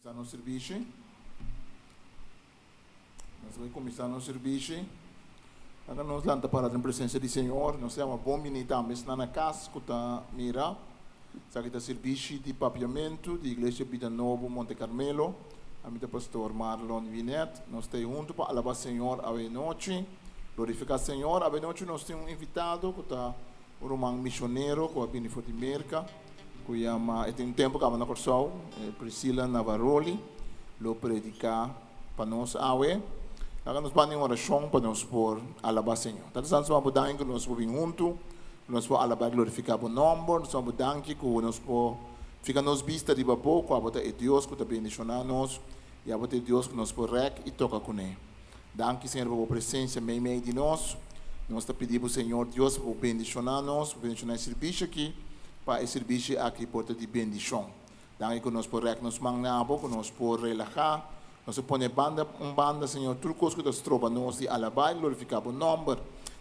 Kuminsá nos sirbishi. Nos bai kuminsá nos sirbishi. Laga nos lanta para den presensia di Señor. Nos yama bon bini tambe esnan na kas ku ta mira. Esaki ta sirbishi di papiamentu di Iglesia Bida Nobo Monte Carmelo. Ami ta Pastor Marlon Winet. Nos ta ei huntu pa alabá Señor awe nochi. Glorifiká Señor. Awe nochi nos tin un invitado ku ta un ruman misionero ku a bini for di Merka. Ku yama, e tin un tempu kaba na Kòrsou, Priscilla Navaroli lo prediká pa nos awe. Laga nos banda un orashon pa nos por alabá Señor. Tata Santu, nos bo danki ku nos por bin huntu, ku nos por alabá i glorifiká bo nòmber. Nos bo danki ku nos por fika nos bista riba bo, ku abo ta e Dios ku ta bendishoná nos i abo ta e Dios ku nos por rèk i toka kuné. Danki Señor pa bo presencia mei mei di nos. Nos ta pidi bo Señor Dios pa bo bendiciona nos, bo bendiciona e servicio aki, pa e servicio aki por ta di bendicion. Danki cu nos por rek nos man na bo, cu nos por relaha, nos por pone banda un banda Señor tur cos cu ta stroba nos di alaba y glorifica bo nomber.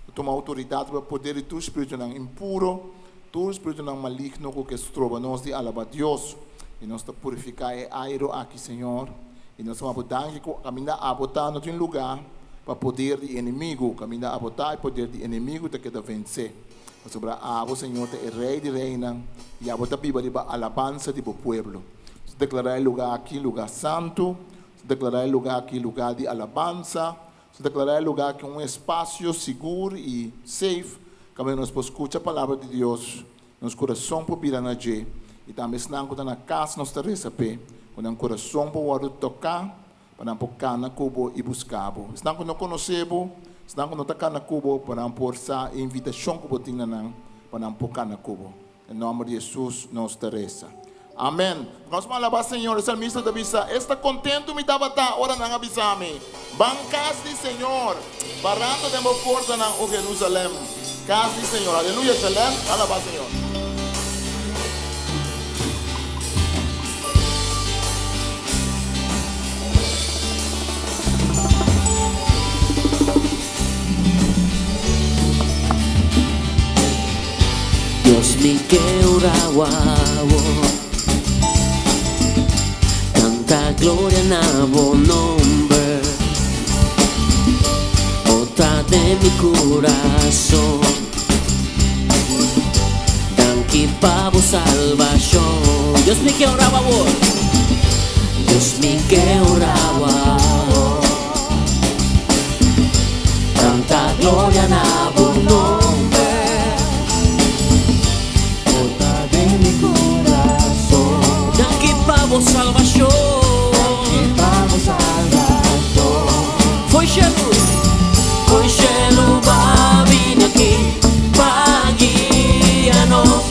Ta tuma autoridad riba poder di tur spiritunan impuro, tur spiritunan maligno cu ke stroba nos di alaba Dios. Y nos ta purifica e airo aki Señor. I nos ta bo danki ku kaminda abo ta no tin lugá pa poder di enemigu, kaminda abo ta e poder di enemigu ta keda vensé. Pasobra abo, Señor, ta e Rei di reinan, i abo ta biba riba alabansa di bo pueblo. Nos ta deklará e lugá aki lugá santu, nos ta deklará e lugá aki lugá di alabansa, nos ta deklará e lugá aki un espasio sigur i safe kaminda nos por skucha palabra di Dios. Nos kurason por bira na dje, i tambe esnan ku ta na kas nos ta resa p'e, ku nan kurason por wòrdu toká pa nan por kana ku bo i buska bo. Esnan ku no konosé bo, esnan ku no ta kana ku bo, pa nan por sa e invitashon ku bo tin na nan pa nan por kana ku bo. Den nòmber di Hesus nos ta resa. Amen. Nos por alabá Señor. E salmista ta bisa, Esta kontentu mi tabata ora nan a bisa mi, Ban kas di Señor! Parando den bo portanan, o Jerusalèm, kas di Señor. Aleluya, Shalèm, alabá Señor. Dios mi ke ora wou Tanta gloria na bo nomber Bo ta den mi kurason Danki pa bo salbashon Dios mi ke ora wou Dios mi ke ora wou Tanta gloria na bo nomber Bo ta den mi kurason Danki pa bo salbashon Danki pa bo salbashon Fo'i shelu Fo'i shelu bo a bini aki Pa guia nos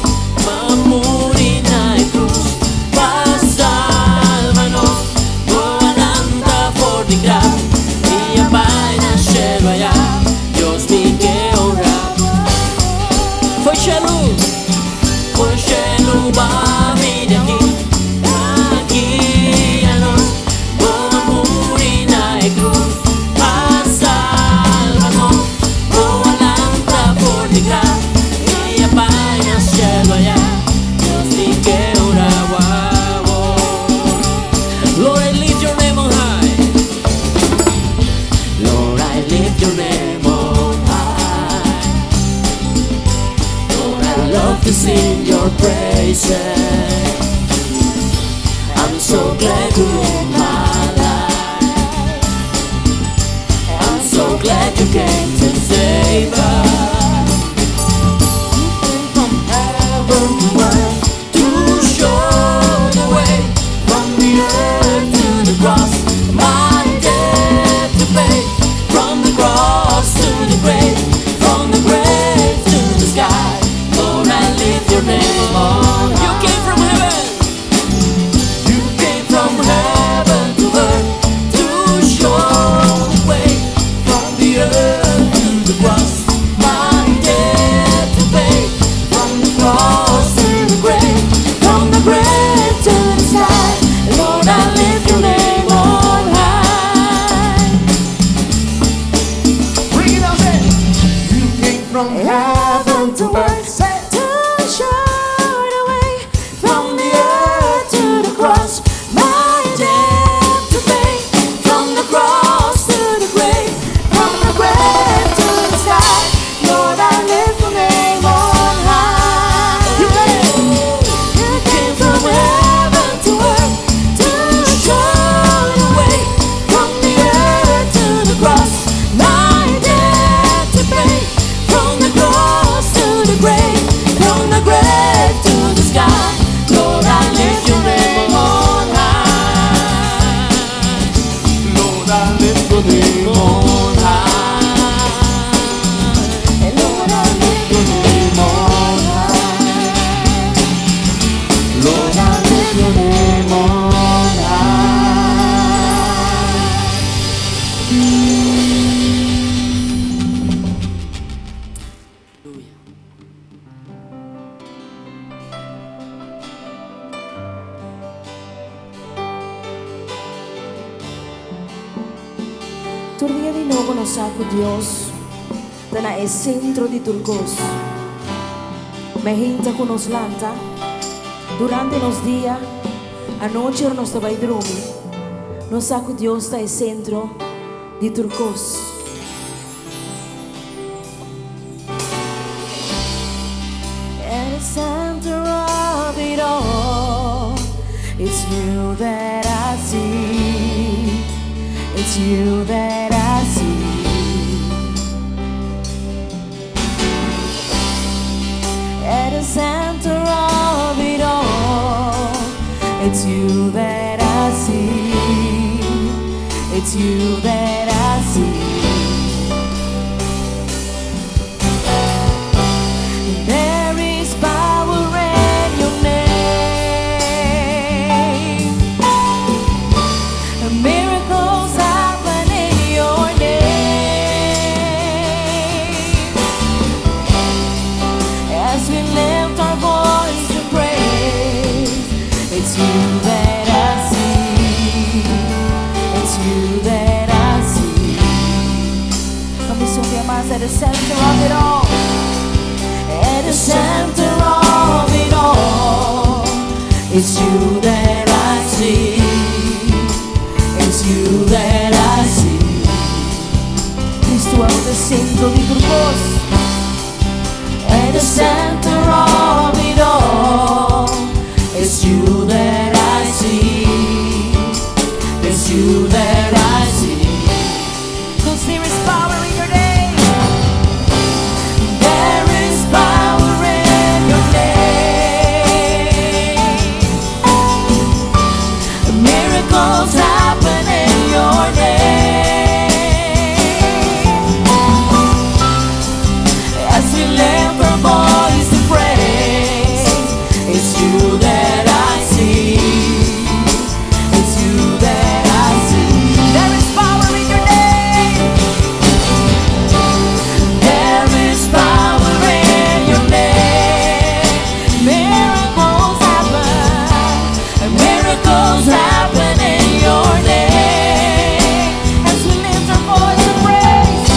Pa muri na e krus Pa salba nos Bo a lanta for di graf i a bai na shelu ayá. Dios mi ke honra. Foi shelu, foi shelu bo a bini aki, aki a nos. Bo a muri na e krus pa salba nos. Bo a lanta for di graf i a bai na shelu ayá. Dios mi ke honra. Lord, I lift your name on high. Lord, I lift your name on high. Lord, I love to sing your praises. I'm so glad you're in my life. I'm so glad you came to save us. You came from heaven to earth to show the way from the earth to the cross. My debt to pay from the cross to the grave, from the grave to the sky. Lord, I lift your name on high. You came from heaven. You came from heaven to earth to show the way from the earth to the cross. My debt to pay from the cross to the grave, from the grave to the sky. Lord, I lift your name on high. Bring it out, say. You came from heaven to earth. Say. To show the way from the earth to the cross, my debt. Tur dia di nobo nos sa ku Dios ta na e sentro di tur kos. Meinta ku nos lanta, durante nos dia, anochi ora nos ta bai drumi, nos sa ku Dios ta e sentro di tur kos. At the center of it all, it's you that I see. It's you that I see. At the center of it all, it's you that I see. It's you that I see. There is power in your name. Miracles happen in your name. As we lift our voice to praise, it's you that I see. It's you that I see. Come Sofia Mas at the center of it all. At the center of it all, it's you that I see. It's you that I see. Cristo ta e sentro di tur kos. At the center of it all, it's you that I see. It's you that I see. 'Cause there is power in your name. There is power in your name. Miracles happen in your name. As we lift our voice to praise, it's you that I see. It's you that I see. There is power in your name. There is power in your name. Miracles happen. Miracles happen in your name. As we lift our voice to praise.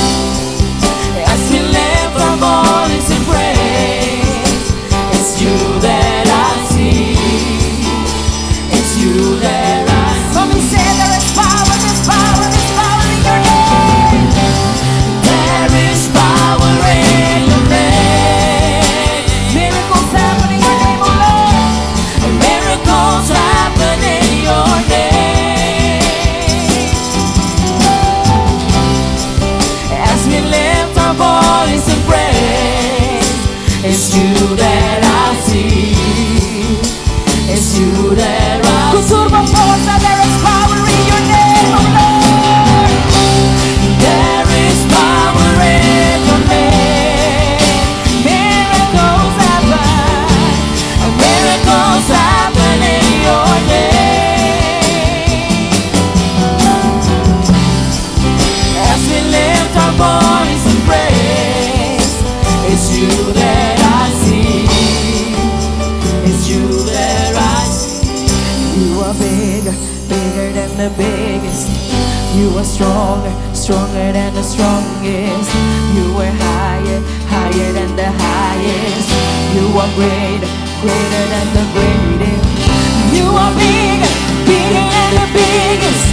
As we lift our voice in praise, it's you that I see. It's you that I see. Come and say there is power, there's power, there's power in your name. There is power in your name. Miracles happen in your name, oh Lord. Miracles happen in your name. As we lift our voice and praise, it's you that I see. It's you that I see. Forza, there is power in your name, oh Lord. There is power in your name. Miracles happen. Miracles happen in your name. As we lift our voice and praise, it's you that I see. It's you that I see. You are bigger, bigger than the biggest. You are stronger, stronger than the strongest. You are higher, higher than the highest. You are greater, greater than the greatest. You are bigger, bigger than the biggest.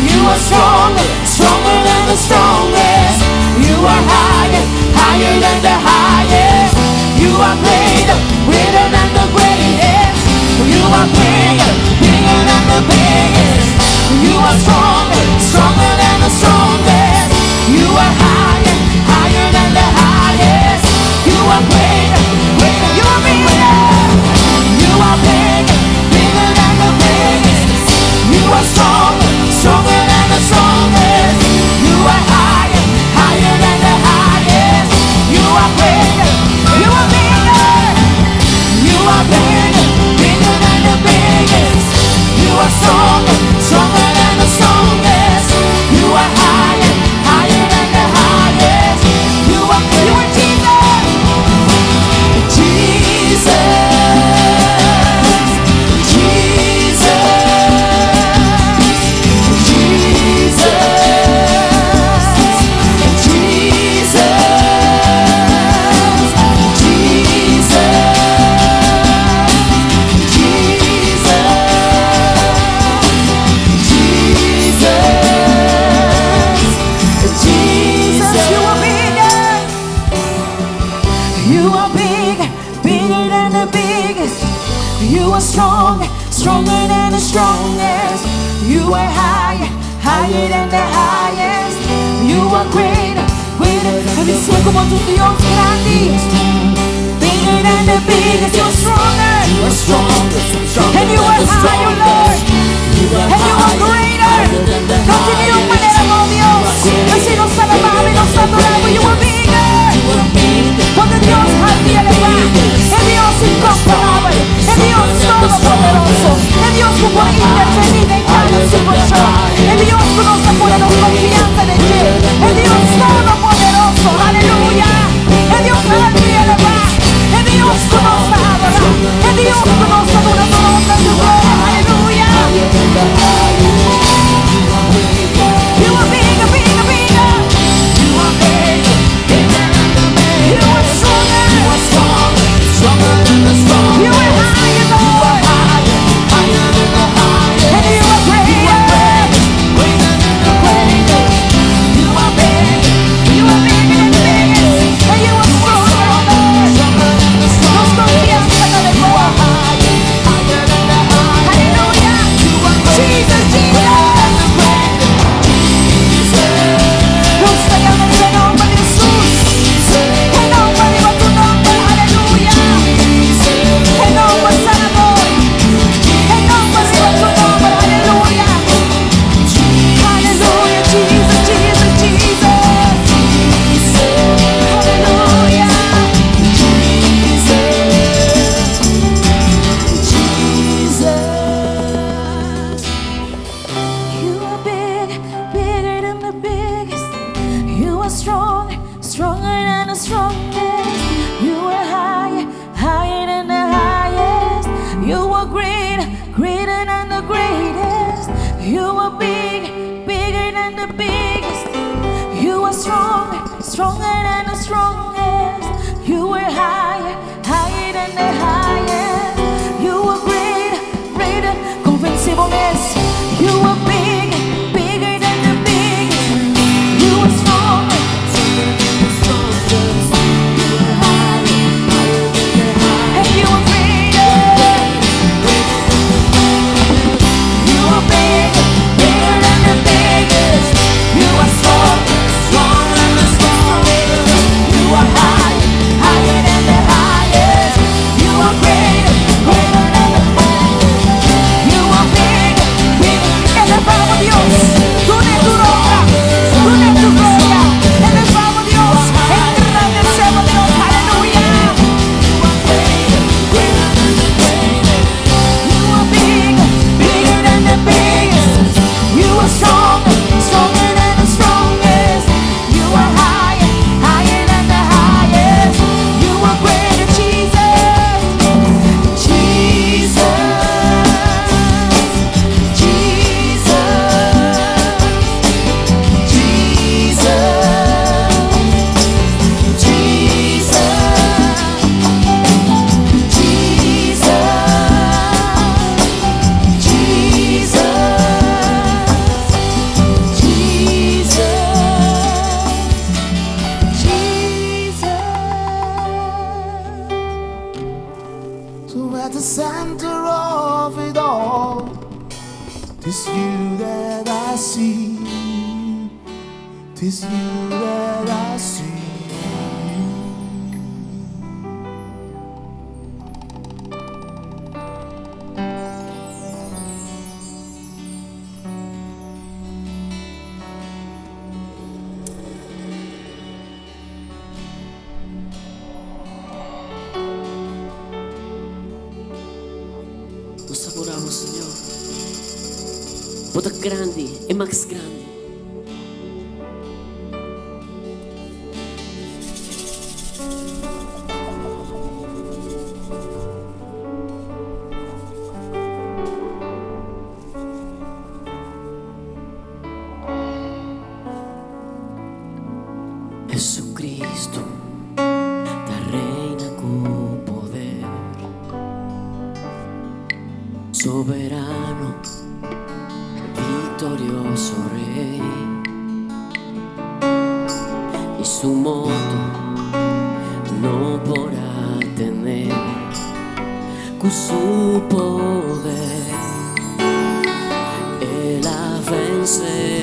You are stronger, stronger than the strongest. You are higher, higher than the highest. You are greater, greater than the greatest. You are bigger, bigger than the biggest. You are stronger, stronger than the strongest. You are higher, higher than the highest. You are greater, greater. You are bigger. You are bigger, bigger than the biggest. You are stronger, stronger than the strongest. You are higher, higher than the highest. You are greater. You are bigger. than the biggest. You are strong, stronger than the strongest. You are higher, higher than the highest. You are greater, greater. Bisa ku Bo ta un Dios grandi. Bigger than the biggest. You're stronger. You are stronger, stronger And you than are the higher, Lord. strongest. You are And you are higher, greater. higher than the No tin ningun manera, highest. oh Dios. Asina nos ta alabá, nos ta adorá, You are bigger. You are bigger. Bo ta Dios haltu i elevá. E Dios inkomparabel. E Dios todopoderoso. E Dios ku por intervení den kada situashon. E Dios ku nos ta pone nos konfiansa den dje. E Dios todopoderoso. Aleluya. E Dios haltu i elevá. E Dios ku nos ta adorá. E Dios ku nos ta duna tur honra i gloria. Aleluya. You are bigger, bigger, bigger. You are bigger, bigger than the You are biggest. stronger. You are stronger, stronger than the strongest. You are higher, Lord. Higher, higher than the highest. And you are greater. Greater than the greatest. You are bigger, You are bigger than the biggest. And you are stronger, Lord. stronger than the Nos strongest. konfiansa ta den Bo. Higher, higher than the highest. Aleluya. Jesus, Jesus. Nos ta yama den nòmber di Jesus. Den nòmber di Tu nòmber. Aleluya. Den nòmber sanadó. Den nòmber di Tu nòmber. Aleluya. Aleluya. Jesus, Jesus, Jesus. Aleluya. Jesus, Jesus. You are big, bigger than the biggest. You are strong, stronger than the strongest. You are higher, higher than the highest. You are great, greater than the greatest. You are big, bigger than the biggest. You are strong, stronger than the strongest. You are higher, higher than the highest. You are great, greater. Konvensé bo mes. You are big, bigger than the biggest. You are strong, Stronger than the strongest. You are higher, higher than the highest. And you are greater. Greater than the greatest. You are big, bigger than the biggest. You are strong, Stronger than the strongest. You are high, higher than the highest. You are greater, greater than the You are big, big. Elevá Dios. Dun'é tur honra. Dun'é tur gloria. Elevá Dios. Engrandesé Dios. Aleluya. Greater than the greatest. You are big, bigger than the biggest. You are strong, stronger than the strongest. You are higher, higher than the highest. You are greater, Jesus. Jesus. Jesus. Jesus. Jesus. Jesus. Jesus, Jesus, Jesus. So at the center of it all, 'tis you that I see. 'Tis you that I see. Nos adorá Bo, Señor. Bo ta grandi, e mas grandi. Jesucristo ta reina ku poder, soberano, viktorioso Rei, i su morto no por a ten'é. Ku su poder El a vense.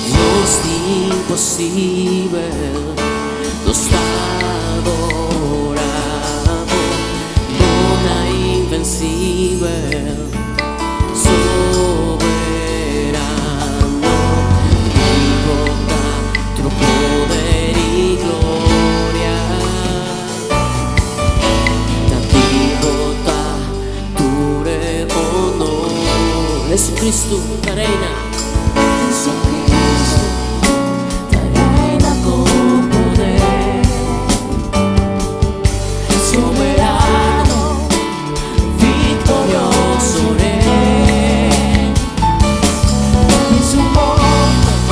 Dios di imposibel, nos ta adorá Bo, Bo ta invencibel, soberano, Di Bo ta tur poder i gloria. Ta di Bo ta tur honor. Jesucristo ta reina. Jesucristo ta reina ku poder. Soberano, viktorioso Rei. Ni su morto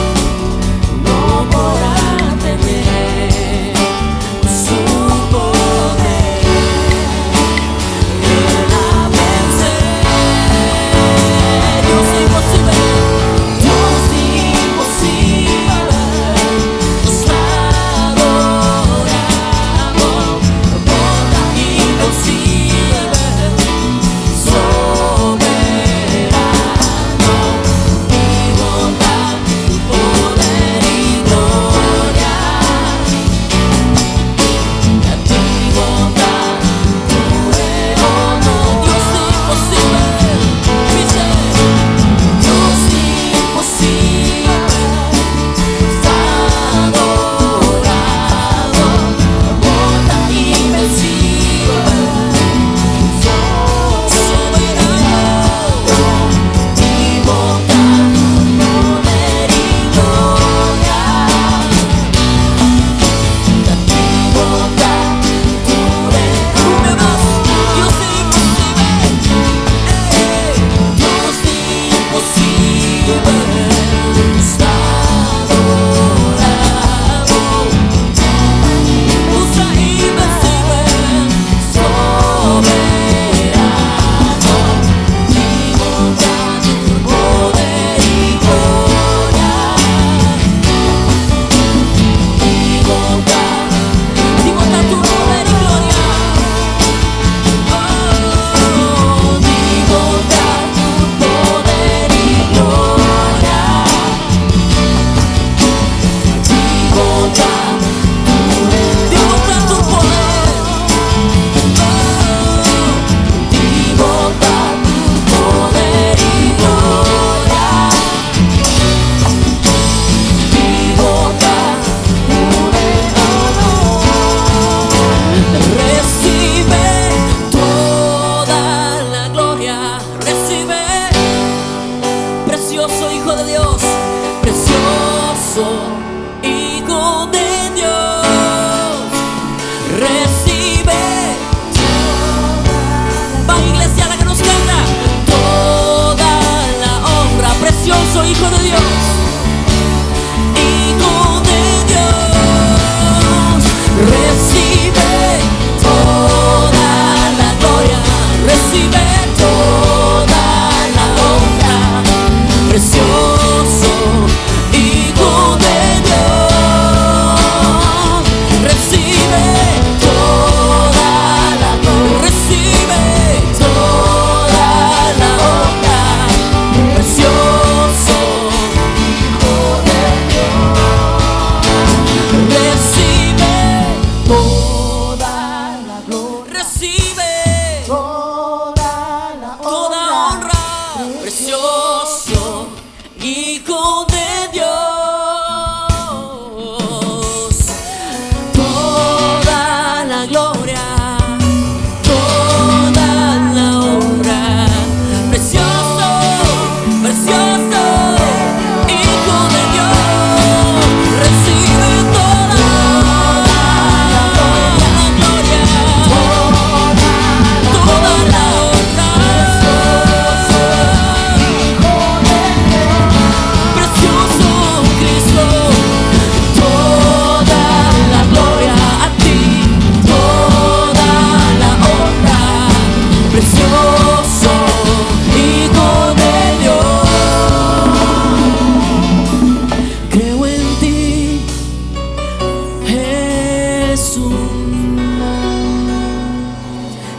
no por a ten'é. Su poder El a vense. Dios imposibel.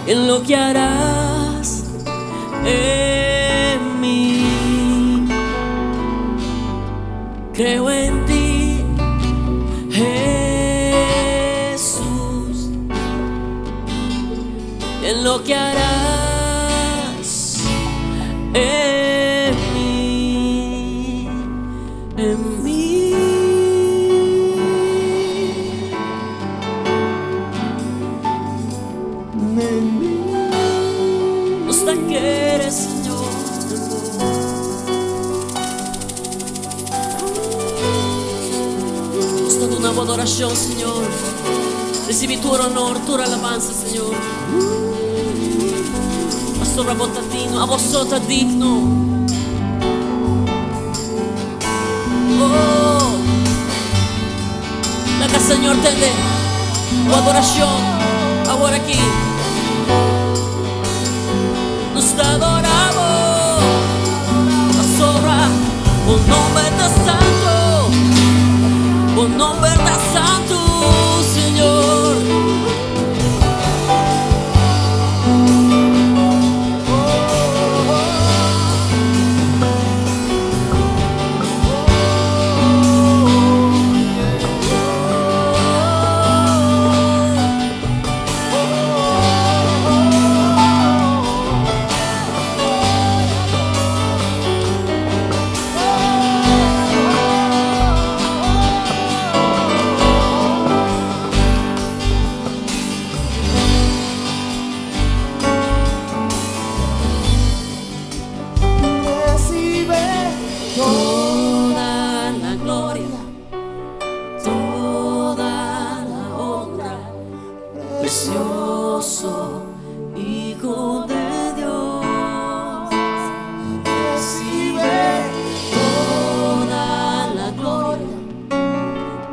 En lo que harás en mi. Creo en ti, Jesús, en lo que harás en mi, en mi. Nos ta kere, Señor, den bo. Nos ta duna bo adoracion, Señor. Ricibi tur honor, tur alabansa, Señor. Pasobra bo ta digno, abo so ta digno. Oh, laga Señor tende bo adoracion awor aki. Nos ta adora bo pasobra bo nomber ta santo, bo nomber ta santo, Señor. Recibe Toda la gloria, toda la honra, precioso Hijo de Dios. Recibe Toda la gloria,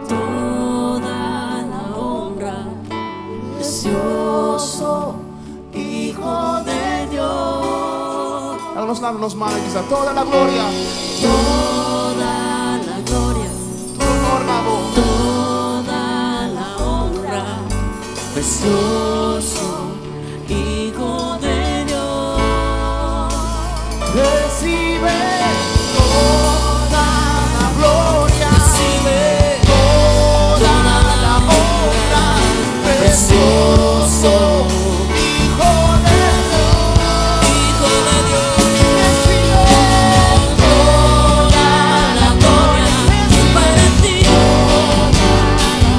toda la honra, precioso Hijo de Dios. Laga nos lanta nos man i bisa toda la gloria, Toda la gloria, tur honor na bo. Toda la honra, precioso Hijo de Dios. Recibe toda la gloria, Recibe toda la honra, precioso Hijo de Dios. Hijo de Dios. Recibe Toda la gloria para ti,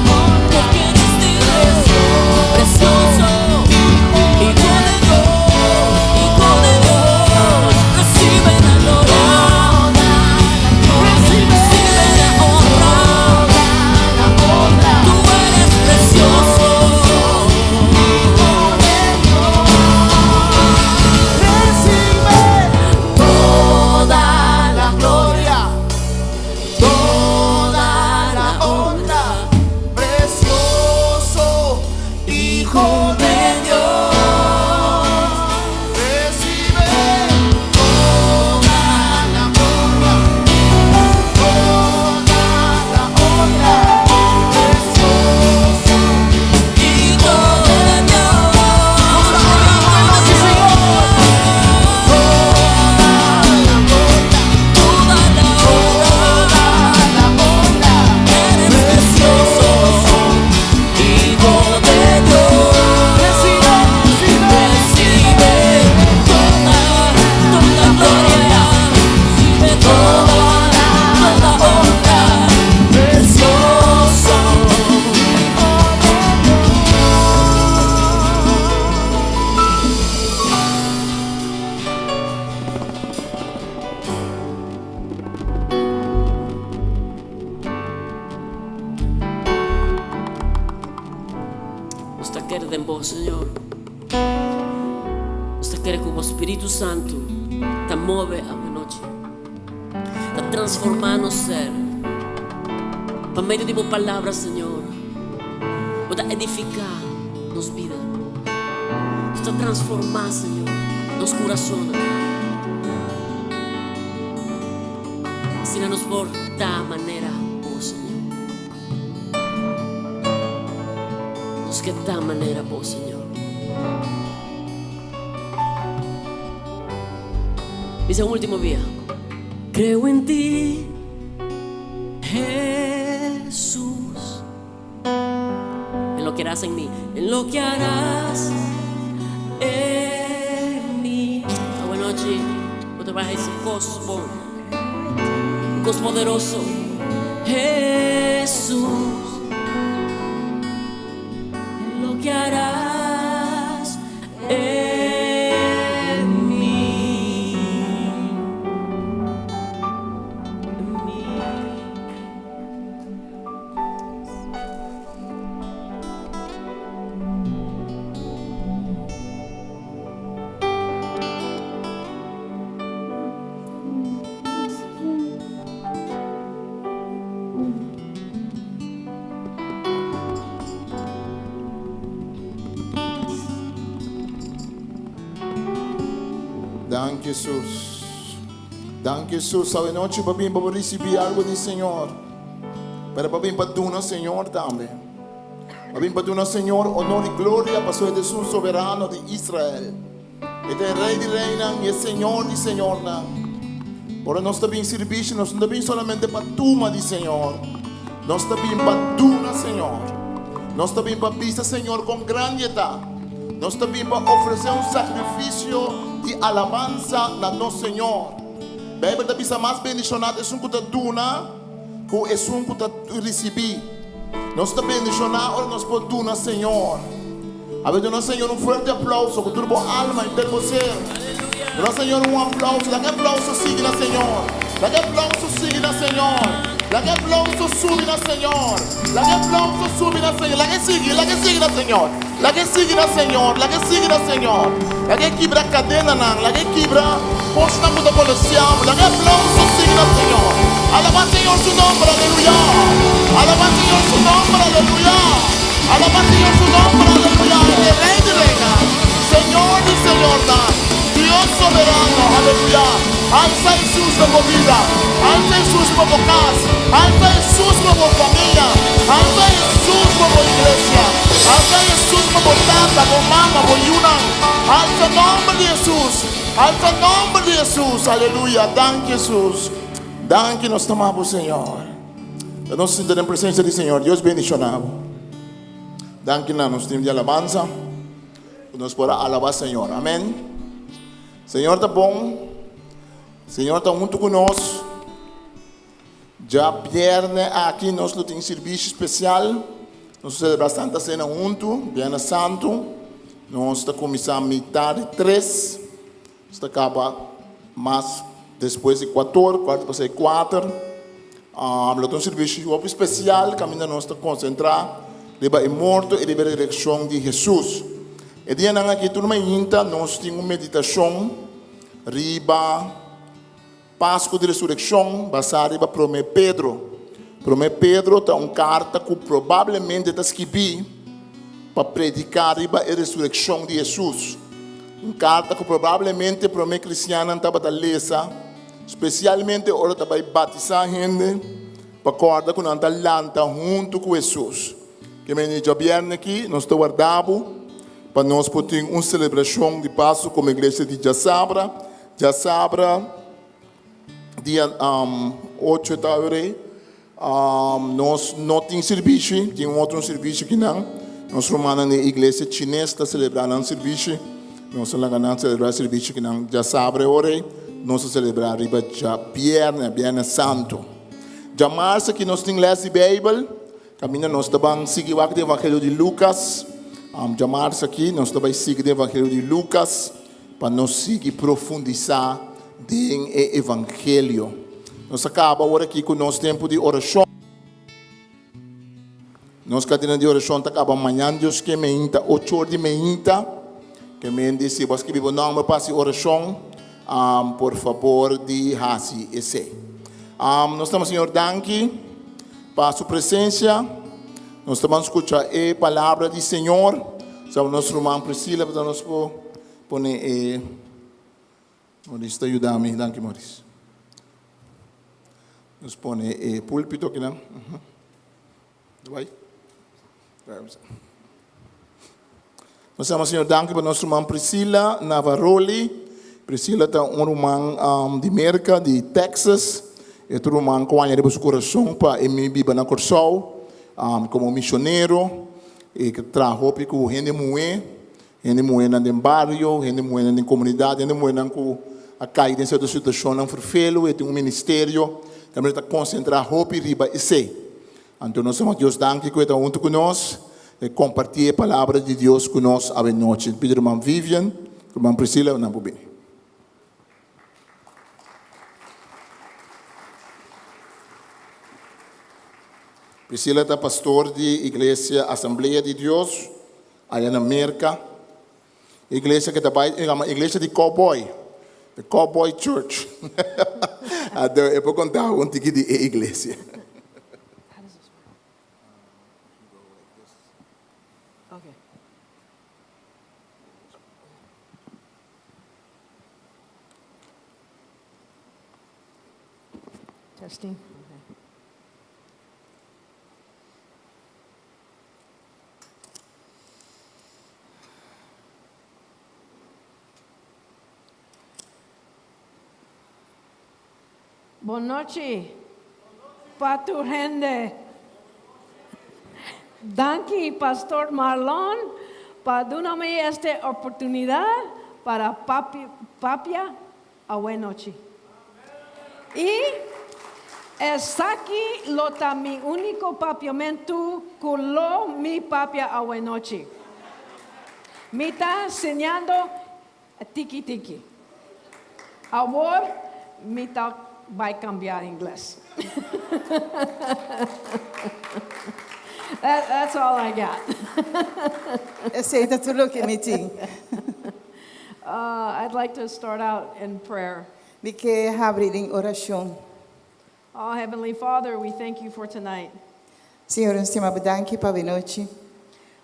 porque eres Dios, precioso, Hijo de Dios, Hijo de Dios. Recibe la gloria, recibe la honra. Tú eres precioso. Recibe Toda la gloria, toda la honra, precioso Hijo de de Dios. Recibe toda la gloria, toda la honra, precioso Hijo de Dios. Señor. Toda la honra, La honra, eres precioso, Hijo de Dios. recibe, recibe. Recibe toda, toda gloria, recibe toda, toda honra, precioso. Nos ta kere den bo, Señor. Nos ta kere ku bo Spiritu Santu ta move awe nochi. Ta transformá nos ser. Pa medio di bo palabra, Señor. Bo ta edifiká nos bida. Bo ta transformá, Señor, nos kurason. Asina nos por ta manera bo, Señor. Nos ke ta manera bo, Señor. Bisa un último bia. Creo en ti, Jesús. En lo que harás en mí. En lo que harás en mí. Awe nochi, bo ta bai hasi kos bon. Un kos poderoso. Jesús. En lo que harás en mí. En mí. Danki Jesus. Danki Jesus. Awe nochi pa bin pa bo ricibi algo di Señor. Pero pa bin pa duna Señor tambe. Pa bin pa duna Señor honor y gloria pasobra e ta esun soberano di Israel. E ta e Rey di reynan y e Señor di señornan. Ora nos ta bin sirbishi nos no ta bin solamente pa tuma di Señor. Nos ta bin pa duna Señor. Nos ta bin pa bisa Señor con grandi e ta. Nos ta bin pa ofrece un sacrificio di alabansa na nos Señor. Bijbel ta bisa mas bendiciona ta esun cu ta duna ku esun ku ta risibí. Nos ta bendishoná ora nos por duna Señor. Awe duna Señor un fuerte aplauso ku tur bo alma i tur bo ser. Duna Señor un aplauso. Laga e aplauso sigui na Señor. Laga e aplauso sigui na Señor. Laga e aplauso subi na Señor. Laga e aplauso subi na Señor. Laga e sigui, laga e sigui na Señor. Laga e sigui na Señor, laga e sigui na Señor. Laga e kibra kadenanan, laga e kibra kosnan ku ta molestiá bo. Laga e aplauso sigui na Señor. Alabá Señor su nomber, aleluya. Alabá Señor su nomber, aleluya. Alabá Señor su nomber, aleluya. E Rey di reynan, Señor di señornan, Dios soberano, aleluya. Alsa Hesus den bo bida, alsa Hesus riba bo kas, alsa Hesus riba bo famia, alsa Hesus riba bo iglesia, alsa Hesus riba bo tata, bo mama, bo yunan. Alsa nomber di Hesus, alsa nomber di Hesus, aleluya. Danki Hesus, danki nos ta ama bo Señor. Ta nos sinta den presencia di Señor. Dios bendiciona bo. Danki na nos team di alabanza ku nos por a alaba Señor. Amen. Señor ta bon. Señor ta hunto ku nos. Dja bierne aki nos lo tin sirbishi spesial. Nos lo selebrá Santa Sena huntu, Bierne Santu. Nos ta kuminsá mitá di tres. Nos ta kaba mas despues di kuator, kuarto pasá e kuater. Lo ta un sirbishi hopi spesial kaminda nos ta konsentrá riba e morto i riba e resurekshon di Hesus. E dianan aki tur mainta nos tin un meditashon riba Pasku di Resurekshon basá riba Promé Pedro. Promé Pedro ta un karta ku probablemente ta skibí pa prediká riba e resurekshon di Hesus. Un karta ku probablemente promé kristiannan tabata lesa, spesialmente ora ta bai batisá hende pa kòrda ku nan ta lanta huntu ku Hesus. Ke mende djabièrnè aki nos ta warda bo pa nos por tin un selebrashon di Pasku komo iglesia di djasabra. Djasabra dia ocho ta awe nos no tin sirbishi, tin un otro sirbishi kinan. Nos rumannan di iglesia chines ta selebrá nan sirbishi. Nos a laga nan selebrá sirbishi kinan djasabra e ora ei. Nos a selebrá riba djabièrnè, bièrnè santu. Djamars aki nos tin lès di Beibel. Kaminda nos ta ban sigui wak di Evangelio di Lukas. Djamars aki nos ta bai sigui di Evangelio di Lukas pa nos sigui profundisá den e Evangelio. Nos a kaba ora aki ku nos tempu di orashon. Nos kadena di orashon ta kaba mañan Dios ke meinta ocho or di meinta. Ke men di si bo a skibi bo nòmber pa hasi orashon, por fabor di hasi esei. Nos ta Señor danki pa su presencia. Nos ta ban scucha e palabra di Señor. Sa nos ruman Priscilla pa nos por pone e Maurice ta yuda mi. Danki Maurice. Nos pone e pulpito akinan. Bai. Nos ama Señor danki pa nos ruman Priscilla Navaroli. Priscilla ta un ruman di Merka, di Texas. E ta un ruman ku a haña riba su kurason pa e mi biba na Kòrsou komo misionero. E ta traha hopi ku hende muhé, hende muhénan den bario, hende muhénan den komunidat, hende muhénan ku a kai den sierto situashonnan ferfelu. E tin un ministerio, tambe e ta konsentrá hopi riba esei. Anto nos ta Dios danki ku e ta huntu ku nos, e kompartí e palabra di Dios ku nos awenochi. Pidi ruman Vivian, ruman Priscilla, nan por bini. Priscilla ta pastor di Iglesia Asamblea di Dios aya na Merka. Iglesia ke ta bai e yama iglesia di cowboy, the cowboy church. Anto e por konta un tiki di e iglesia. Testing. Okay. Bon nochi pa tur hende. Danki Pastor Marlon pa duna mi este oportunidad para papi, papia awe nochi. I esaki lo ta mi úniko papiamentu ku lo mi papia awe nochi. Mi ta siñando tiki tiki. Awor mi ta bai kambia ingles. That's all I got. Esei ta tur loke mi tin. I'd like to start out in prayer. Mi ke habri den orashon. Oh, Heavenly Father, we thank you for tonight. Señor, nos stima bo danki pa awenochi.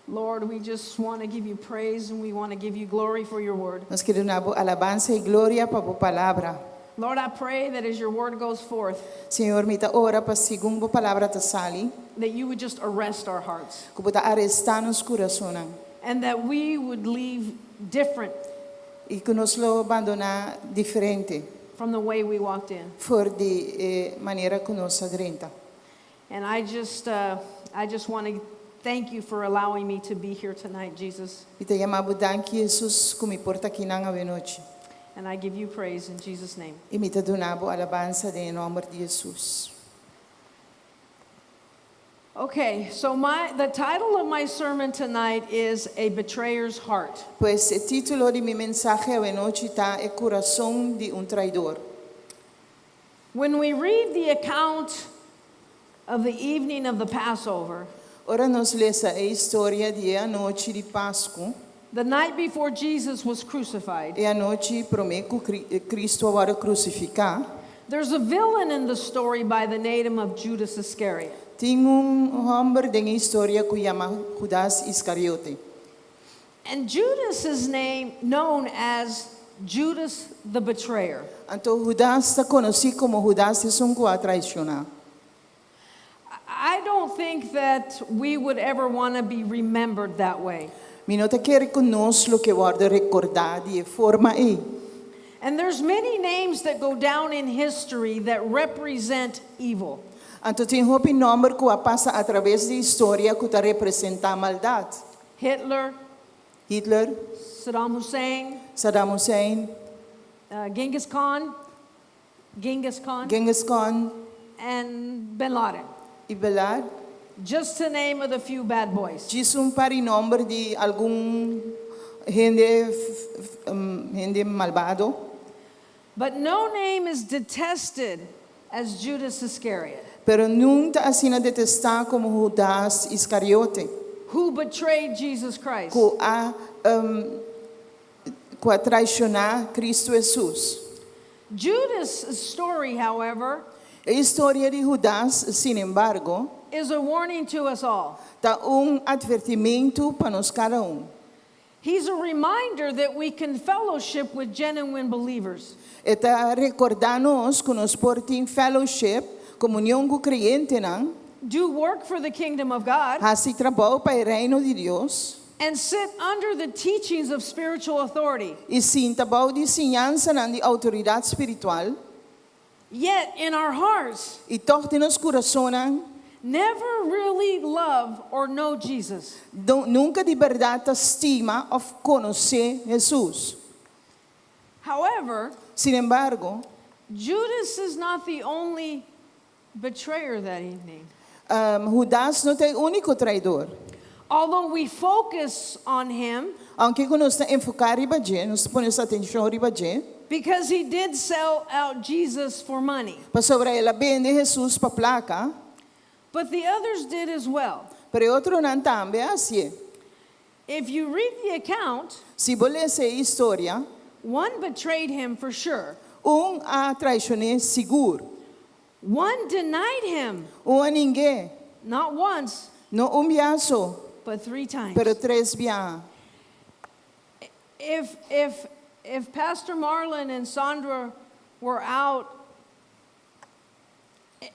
Lord, we just want to give you praise and we want to give you glory for your word. Nos ke duna bo alabansa i gloria pa bo palabra. Lord, I pray that as your word goes forth, Señor, mi ta ora pa segun bo palabra ta sali, that you would just arrest our hearts ku bo ta arestá nos kurasonnan. and that we would leave different I ku nos lo bandoná diferente. From the way we walked in. For di e manera ku nos a drenta. And I just, I just want to thank you for allowing me to be here tonight, Jesus. Mi ta yama bo danki, Jesus, ku mi por ta akinan awenochi. And I give you praise in Jesus' name. I mi ta duna bo alabansa den e nòmber di Jesus. Okay, so my the title of my sermon tonight is A Betrayer's Heart. Pues e título di mi mensahe awenochi ta E Kurason di un Traidor. When we read the account of the evening of the Passover, Ora nos lesa e historia di e anochi di Pasku, the night before Jesus was crucified, e anochi promé ku Kristu a wòrdu krusifiká, There's a villain in the story by the name of Judas Iscariot. Tin un hòmber den e historia ku yama Hudas Iskariote. And Judas is name known as Judas the betrayer. Anto Hudas ta konosí komo Hudas esun ku a traishoná. I don't think that we would ever want to be remembered that way. Mi no ta kere ku nos lo ke wòrdu rekordá di e forma ei. And there's many names that go down in history that represent evil. Anto tin hopi nòmber ku a pasa atraves di historia ku ta representá maldat. Hitler, Hitler, Saddam Hussein, Saddam Hussein, Genghis Khan, Genghis Khan, Genghis Khan and Bin Laden. i Bin Laden. Just to name of the few bad boys. Djis un par di nòmber di algun hende hende malbado. But no name is detested as Judas Iscariot. Pero niun ta asina detestá komo Hudas Iskariote. Who betrayed Jesus Christ. Ku a ku a traishoná Kristu Hesus. Judas' story, however, E historia di Hudas, sinembargo, is a warning to us all. Ta un atvertimentu pa nos kada un. He's a reminder that we can fellowship with genuine believers. E ta rekordá nos ku nos por tin fellowship, komunion ku kreyentenan, Do work for the kingdom of God. Hasi trabou pa e Reino di Dios. And sit under the teachings of spiritual authority. I sinta bou di siñansanan di outoridat spiritual. Yet in our hearts, I tòg den nos kurasonnan. Never really love or know Jesus. Nunka di bèrdat ta stima òf konosé Hesus. However, Sin embargo, Judas is not the only betrayer that evening. Hudas no ta e úniko traidor. Although we focus on him, Aunke ku nos ta enfoká riba dje, nos ta pone nos atenshon riba dje. Because he did sell out Jesus for money. Pasobra el a bende Hesus pa plaka. But the others did as well. Pero e otronan tambe a hasié. If you read the account, Si bo lesa e historia. One betrayed him for sure. Un a traishon'é sigur. One denied him. Un a ning'é. Not once. No un biaha so. But three times. Pero tres biaha. If if if Pastor Marlon and Sandra were out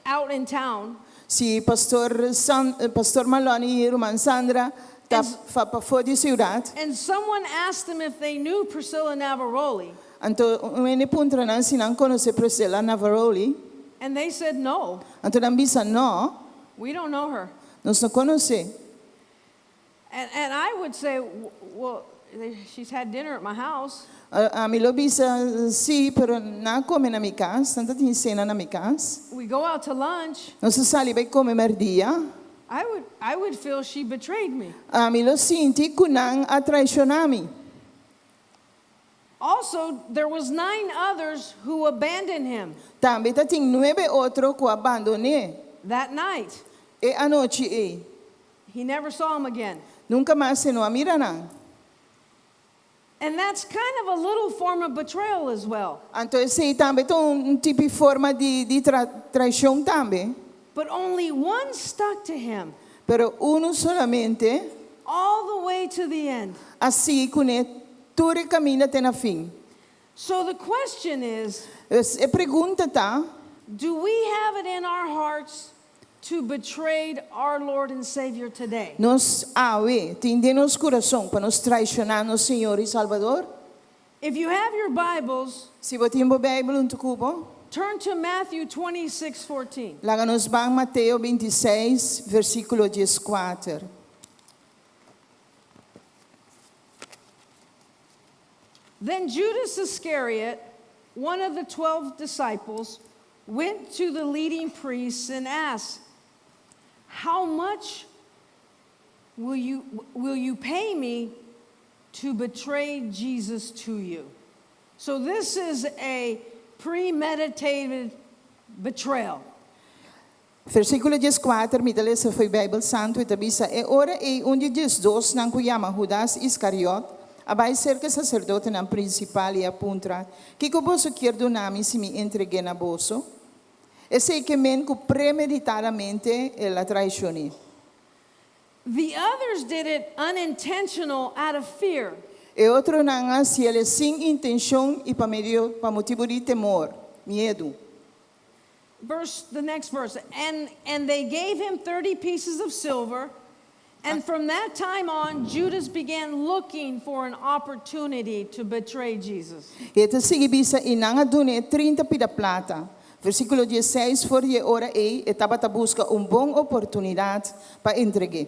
out in town. Si Pastor San, Pastor Marlon i Ruman Sandra ta fa pafó di siudat. And someone asked them if they knew Priscilla Navaroli. Anto un hende puntra nan si nan konosé Priscilla Navaroli. And they said no. Anto nan bisa no. We don't know her. Nos no konosé. And and I would say, well, she's had dinner at my house. Ami lo bisa, Sí, pero nan a kome na mi kas, nan ta tin sena na mi kas. We go out to lunch. Nos a sali bai kome mèrdia. I would I would feel she betrayed me. Ami lo sinti ku nan a traishoná mi. Also, there was nine others who abandoned him. Tambe ta tin nuebe otro ku a bandon'é. That night. E anochi ei. He never saw them again. Nunka mas e no a mira nan. And that's kind of a little form of betrayal as well. Anto esei tambe ta un tipo di forma di di traishon tambe. But only one stuck to him. Pero unu solamente. All the way to the end. A sigui kuné tur e kaminda te na fin. So the question is. Dus e pregunta ta. Do we have it in our hearts to betrayed our Lord and Savior today? Nos awe tin den nos kurason pa nos traishoná nos Señor i Salbador? If you have your Bibles, Si bo tin bo Beibel huntu ku bo, turn to Matthew 26, 14. Laga nos ban Mateo bintiseis, versíkulo dieskuater. Then Judas Iscariot, one of the 12 disciples, went to the leading priests and asked, How much will you, will you pay me to betray Jesus to you? So this is a premeditated betrayal. Versíkulo dieskuater, Mi ta lesa fo'i Beibel Santu, e ta bisa, E ora ei un di e diesdosnan ku yama Hudas Iskariot a bai serka e saserdotenan prinsipal i a puntra, Kiko boso kier duna mi si mi entreg'é na boso? Esei ke men ku premeditadamente el a traishon'é. The others did it unintentional out of fear. E otronan a hasiel sin intenshon i pa medio pa motibu di temor, miedu. Verse the next verse and and they gave him 30 pieces of silver and from that time on Judas began looking for an opportunity to betray Jesus. I e ta sigui bisa, I nan a dun'é trinta pida plata. Versíkulo diesseis, For di e ora ei e tabata buska un bon oportunidat pa entreg'é.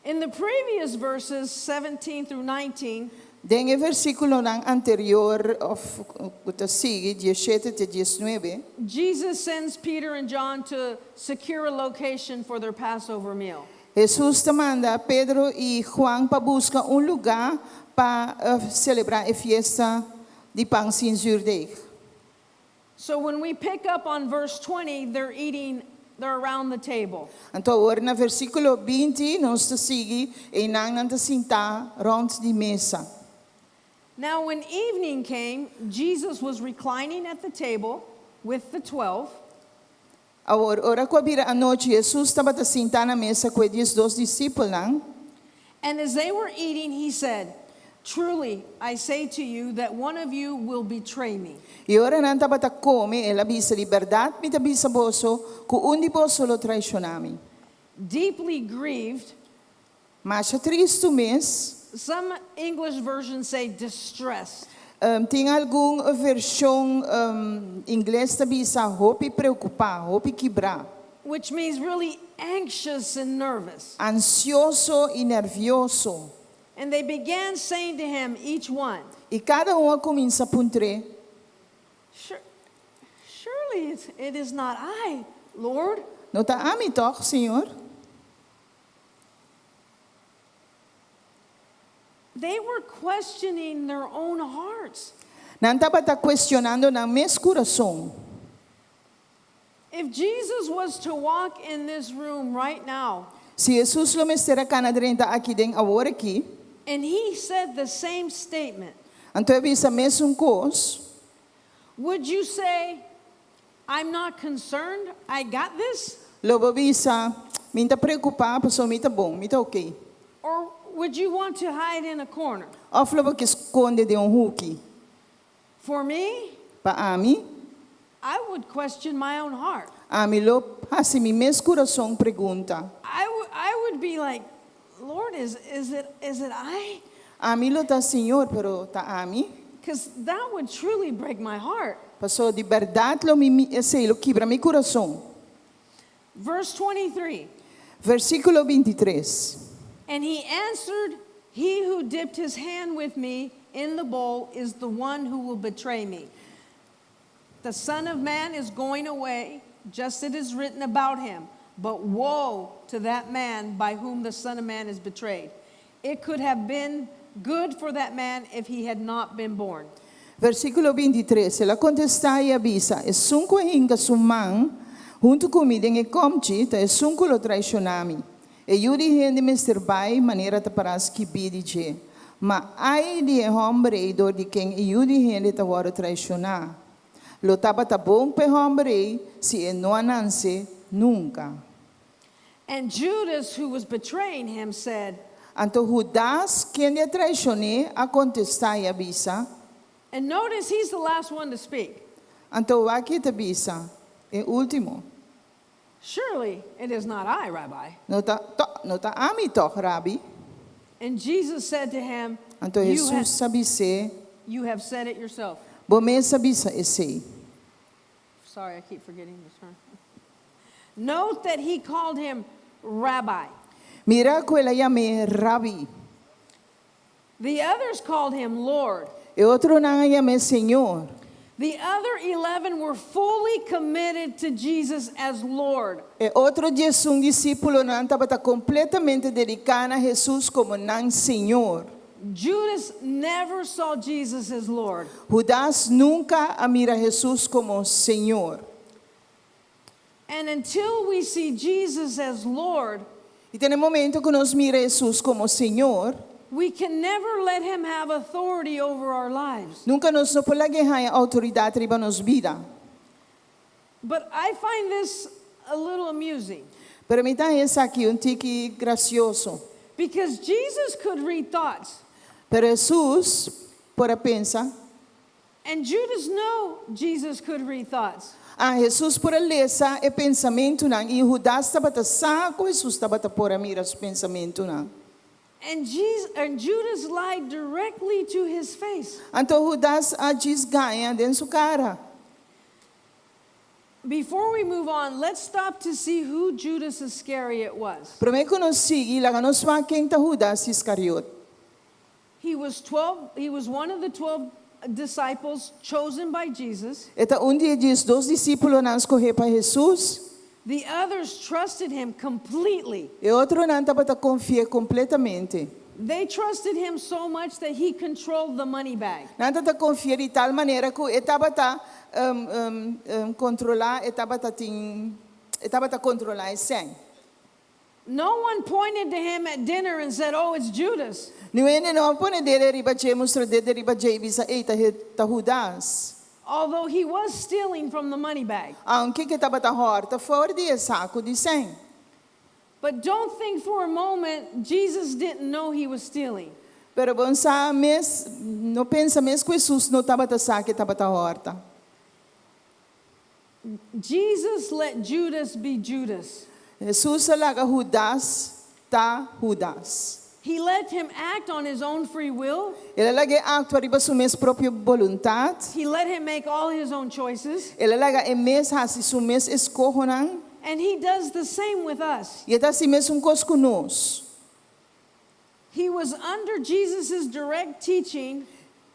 In the previous verses 17 through 19. Den e versíkulonan anterior òf ku ta sigui, dieshete te diesnuebe. Jesus sends Peter and John to secure a location for their Passover meal. Hesus ta manda Pedro i Juan pa buska un lugá pa selebrá e fiesta di pan sin zürdeg. So when we pick up on verse 20, they're eating, they're around the table. Anto awor na versíkulo binti nos ta sigui, Einan nan ta sintá rònt di mesa. Now when evening came, Jesus was reclining at the table with the 12. Awor, ora ku a bira anochi, Hesus tabata sintá na mesa ku e diesdos disipelnan. And as they were eating, he said, Truly, I say to you that one of you will betray me. I ora nan tabata kome, el a bisa, Di bèrdat mi ta bisa boso ku un di boso lo traishoná mi. Deeply grieved. Masha tristu mes. Some English versions say distressed. Tin algun vershon ingles ta bisa hopi preokupá, hopi kibrá. Which means really anxious and nervous. Ansioso i nèrvioso. And they began saying to him, each one. I kada un a kuminsá puntr'é. Surely it is not I, Lord. No ta ami tòg, Señor? They were questioning their own hearts. Nan tabata kuestionando nan mes kurason. If Jesus was to walk in this room right now. Si Hesus lo mester a kana drenta aki den awor aki. And he said the same statement. Anto e bisa mesun kos. Would you say, I'm not concerned, I got this? Lo bo bisa, Mi n'ta preokupá, pasobra mi ta bon, mi ta oké. Or would you want to hide in a corner? Òf lo bo ke skonde den un huki? For me? Pa ami? I would question my own heart. Ami lo hasi mi mes kurason pregunta. I would be like, Lord, is, is it, is it I? Ami lo ta, Señor, pero ta ami? Because that would truly break my heart. Pasobra di bèrdat lo mi, esei lo kibra mi kurason. Verse 23. Versíkulo bintitres. And he answered, He who dipped his hand with me in the bowl is the one who will betray me. The Son of Man is going away, just as it is written about him. But woe to that man by whom the Son of Man is betrayed. It could have been good for that man if he had not been born. Versíkulo bintitres, El a kontestá i a bisa, Esun ku a hinka su man huntu ku mi den e kòmchi ta esun ku lo traishoná mi. E Yu di hende mester bai manera ta pará skibí di dje. Ma ai di e hòmber ei dor di ken e Yu di hende ta wòrdu traishoná! Lo tabata bon pa e hòmber ei si e no a nanse nunka. And Judas, who was betraying him, said. Anto Hudas, kende a traishon'é, a kontestá i a bisa. And notice he's the last one to speak. Anto wak e ta bisa, E último. Surely it is not I, Rabbi. No ta, to, no ta ami tòg, Rabi? And Jesus said to him, Anto You ha, Hesus a bis'é. you have said it yourself. Bo mes a bisa esei. Sorry, I keep forgetting this term. Note that he called him Rabbi. Mira ku el a yam'é Rabi. The others called him Lord. E otronan a yam'é Señor. The other 11 were fully committed to Jesus as Lord. E otro diesun disípulonan tabata kompletamente dediká na Hesus komo nan Señor. Judas never saw Jesus as Lord. Hudas nunka a mira Hesus komo Señor. And until we see Jesus as Lord, I te na e momento ku nos mira Hesus komo Señor, we can never let him have authority over our lives. nunka nos no por lag'é haña outoridat riba nos bida. But I find this a little amusing. Pero mi ta haña esaki un tiki grasioso. Because Jesus could read thoughts. Pero Hesus por a pensa. And Judas knew Jesus could read thoughts. Ah, Hesus por a lesa e pensamentunan i Hudas tabata sa ku Hesus tabata por a mira su pensamentunan. And Jesus, and Judas lied directly to his face. Anto Hudas a djis gaña den su kara. Before we move on, let's stop to see who Judas Iscariot was. Promé ku nos sigui, laga nos wak ken ta Hudas Iskariot. He was 12, he was one of the 12 disciples chosen by Jesus. E ta un di e diesdos disípulonan skohé pa Hesus. The others trusted him completely. E otronan tabata konfi'é kompletamente. They trusted him so much that he controlled the money bag. Nan tabata konfi'é di tal manera ku e tabata kontrolá, e tabata tin, e tabata kontrolá e sèn. No one pointed to him at dinner and said, Oh, it's Judas. Niun hende no a pone dede riba dje, mustra dede riba dje i bisa, Ei, ta ta Hudas. Although he was stealing from the money bag. Aunke ku e tabata hòrta for di e saku di sèn. But don't think for a moment Jesus didn't know he was stealing. Pero bon sa mes, no pensa mes ku Hesus no tabata sa ku e tabata hòrta. Jesus let Judas be Judas. Hesus a laga Hudas ta Hudas. He let him act on his own free will. El a lag'é aktua riba su mes propio boluntat. He let him make all his own choices. El a laga e mes hasi su mes eskohonan. And he does the same with us. I e ta hasi mesun kos ku nos. He was under Jesus' direct teaching,